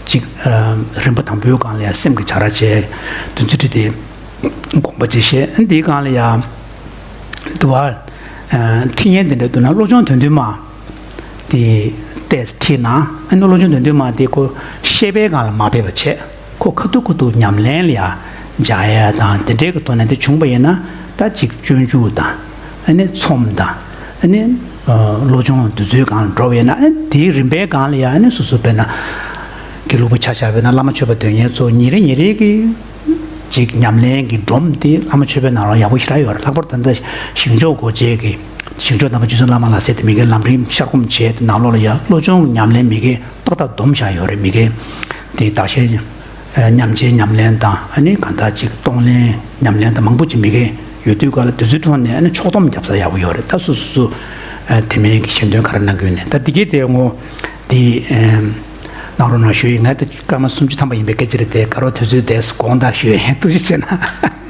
ཅིག་ཨ་རིམ་པ་དང་པོའི་སྒང་ལ་ཡ་སེམས་ཀྱི་བྱ་ར་བྱས་དུས་ཚོད་ཁྲིད་དེ་དགོངས་པ་བཞེས་བྱས། ཨ་ནི་དེའི་སྒང་ལ་ཡ་དུ་བ་ཨ་ཁྲིད་ཡན་དེ་འདྲ་འདུག་ན་བློ་སྦྱོང་དོན་བདུན་མ། དེ་ཏོག་ཙམ་ཁྲིད་ན། ཨ་ནི་བློ་སྦྱོང་དོན་བདུན་མ་དེ་ཁོ་བཤད་པའི་སྒང་ལ་མ་ཕེབས་པ་བྱས། ཁོ་ཁ་ཐུག་ཁ་ཐུག་ཉམས་ལེན་ལ་ཡ་སྦྱར་ཡ་དང་དེ་འདྲའི་གི་ཐོག་ནས་དེ་བྱུང་པ་ཡིན་ན། ད་ཅིག་སྤྱོད་འཇུག་དང་ཨ་ནི་ཚོམས་དང་ཨ་ནི་ཨ་བློ་སྦྱོང་དེ་ཚོའི་སྒང་ལ་འགྲོ་བ་ཡིན་ན། ཨ་ནི་དེའི་རིམ་པའི་སྒང་ལ་ཡ་ཨ་ནི་སོ་སོ་དཔེར་ན་དགེ་ལུགས་པ་ཆ་བཞག་པ་ཡིན་ན་བླ་མ་མཆོད་པ་འདོན་མཁན་ཚོ་ཉིན་རེ་ཉིན་རེ་གི་ཅིག་ཉམས་ལེན་གྱི་སྒྲོམ་དེ་བླ་མ་མཆོད་པའི་ནང་ལ་ཡག་པོ་ཞེ་དྲག་ཡོད་རེད། ལྷག་པར་ད་ལྟ་ཞིང་མཆོག་སྒོ་འབྱེད་ཀྱི་ཞིང་མཆོག་དམ་པ་རྗེ་བཙུན་བླ་མ་ལ་ཟེར་དེ་མི་སྒེར་ལམ་རིམ་ཤར་སྒོམ་བྱས་དེ་ནང་ལོགས་ལ་ཡ་བློ་སྦྱོང་ཉམས་ལེན་མི་སྒེར་ཏག་ཏག་སྡོམ་བཞག་ཡོད་རེད། མི་སྒེར་དེ་བདག་གཞན་མཉམ་བརྗེའི་ཉམས་ལེན་དང་ཨ་ནི་གང་ལྟར་ཅིག་གཏོང་ལེན་ཉམས་ལེན་དང་མང་པོ་ཅིག་མི་སྒེར་ཡོད་དུས་ག་ལ་དེ་ཚོའི་ཐོག་ནས་ཨ་ནི་ཕྱོགས་སྡོམ་རྒྱབ་ས་ཡག་པོ་ཡོད་རེད། ད་སོ་སོ་སོ་དེ་མིན་གྱི་ཞལ་འདོན་ག་རེ་གནང་གི་ཡོད་ནས་ད་འདི་གའི་དེ་ངོ་དེ་གནང་རོགས་གནང་ཞུ་ཡིན། ང་དེ་སྐར་མ་སུམ་ཅུ་ཐམ་པ་ཡིན་པའི་སྐད་ཆ་རེད་དེ། དགའ་རོགས་དུས་ཚོད་དེ་དགོངས་དག་ཞུ་ཡིན། ཐུགས་རྗེ་ཆེ་གནང་།